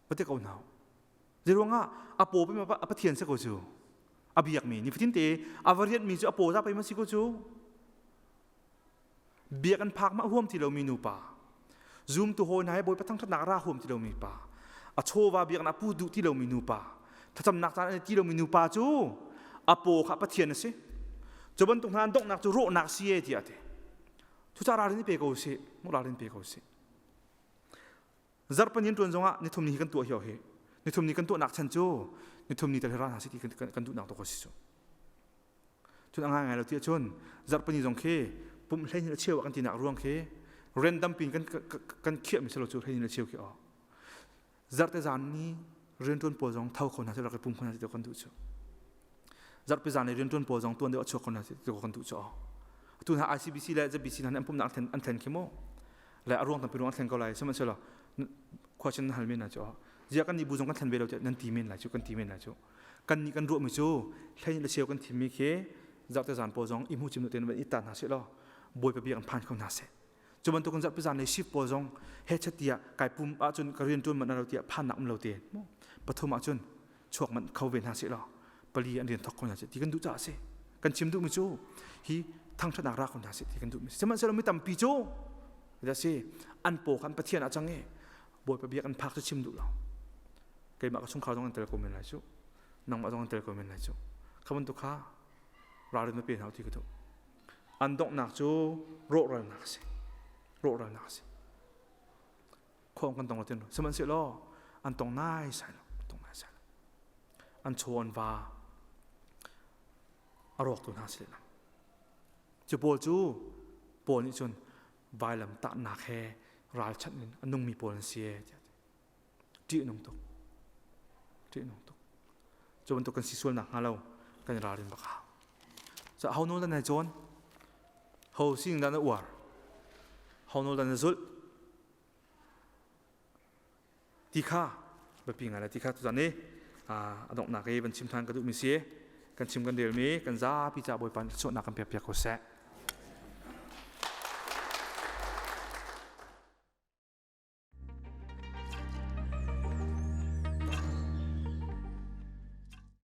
va ti ko hna Zeiruangah a paw pei a Pathian si ko cu a biakmi nifatin te a va rianhmi cu a paw za pei ma si ko cu Biakinn phak mah huam ti lomi nupa, zumtu hawi hna he Bawipa thangṭhatnak ra huam ti lomi pa, a chawva biaknak pu duh ti lomi nupa, thlacamnak caan an ti lomi nupa cu a paw kha Pathian a si. Cu bantuk hna an donghnak cu rawhnak si e tiah a ti. Cucaah ralrin i pe ko usih, ralrin pe ko usih. Zarhpani in ṭuan zongah nithum ni hi kan tuah hi hi. Nithum ni kan tuahnak chan cu nithum ni tal hi ra hna sih ti kan duhnak tu ko si cu. Cun a ngaingai lo ti ahcun zarhpini zong khi pumh 12 le cheu ah kan tinak ruang khi random pin kan kan khiahmi si lo cu 12 le cheu khi aw. Zarhte zan ni rianṭuan pawl zong tho kho hna seh rak i pum kho hna seh ti kan duh cu. Zarhpi zan i rianṭuan pawl zong tuan deuh a chuak kho hna seh ti kan duh cu aw. Atu hna ICBC le ZBC hna nih an pumhnak an thlen an thlen khi mu. Le a ruang tampi ruang an thlen ko lai sihmanhsehlaw khua chin nan hal men lai cu aw. Ziah kan nih bu zong kan thlen ve lo tiah nan ti men lai cu kan ti men lai cu. Kan nih kan ruahmi cu hlei le cheu kan thimmi khi zarhte zan pawl zong i hmu cim tein van i ta hna seh law Bawipa bia kan phan kho hna seh. Cu bantukin zarhpi zan lei shift pawl zong he chat tiah kai pum ahcun ka rian ṭuan manh lo tiah phannak um lo tein pathum ahcun chuak manh kho ve hna seh law pali an rian thok kho hna seh ti kan duh caah a si. Kan chim duhmi cu hi thangṭhatnak ra kho hna seh ti kan duhmi sihmanhsehlaw mi tampi cu a si an paw khan Pathian ah cang i Bawipa bia kan phak cu chim duh lo. Keimah ka chungkhar zong an tel ko men lai cu. Nangmah zong an tel ko men lai cu. Kha bantuk kha ralrin na pe hna ti ka duh. An donghnak cu rawhralnak a si. Rawhralnak a si. Khong kan tong lo tin. Sihmanhsehlaw an tong nai sai lo. Tong nai sai lo. An chaw an va a rawktu hna si lehlam. Cu pawl cu Paul nih cun vailam tahnak he ralchanh in a nungmi pawl an si e tiah ṭih nung tuk ṭih nung tuk cu bantuk kan si sual nak hnga lo kan i ralrin bak hau so ho nawl dah na cawn ho sining dah na uar ho nawl dah na zulh ti kha biapi ngai lai ti kha tuzan i a donghnak i van chim than ka duhmi si kan chim kan relmi kan zapi ca Bawipa nih thluachuahnak kan pek piak ko seh.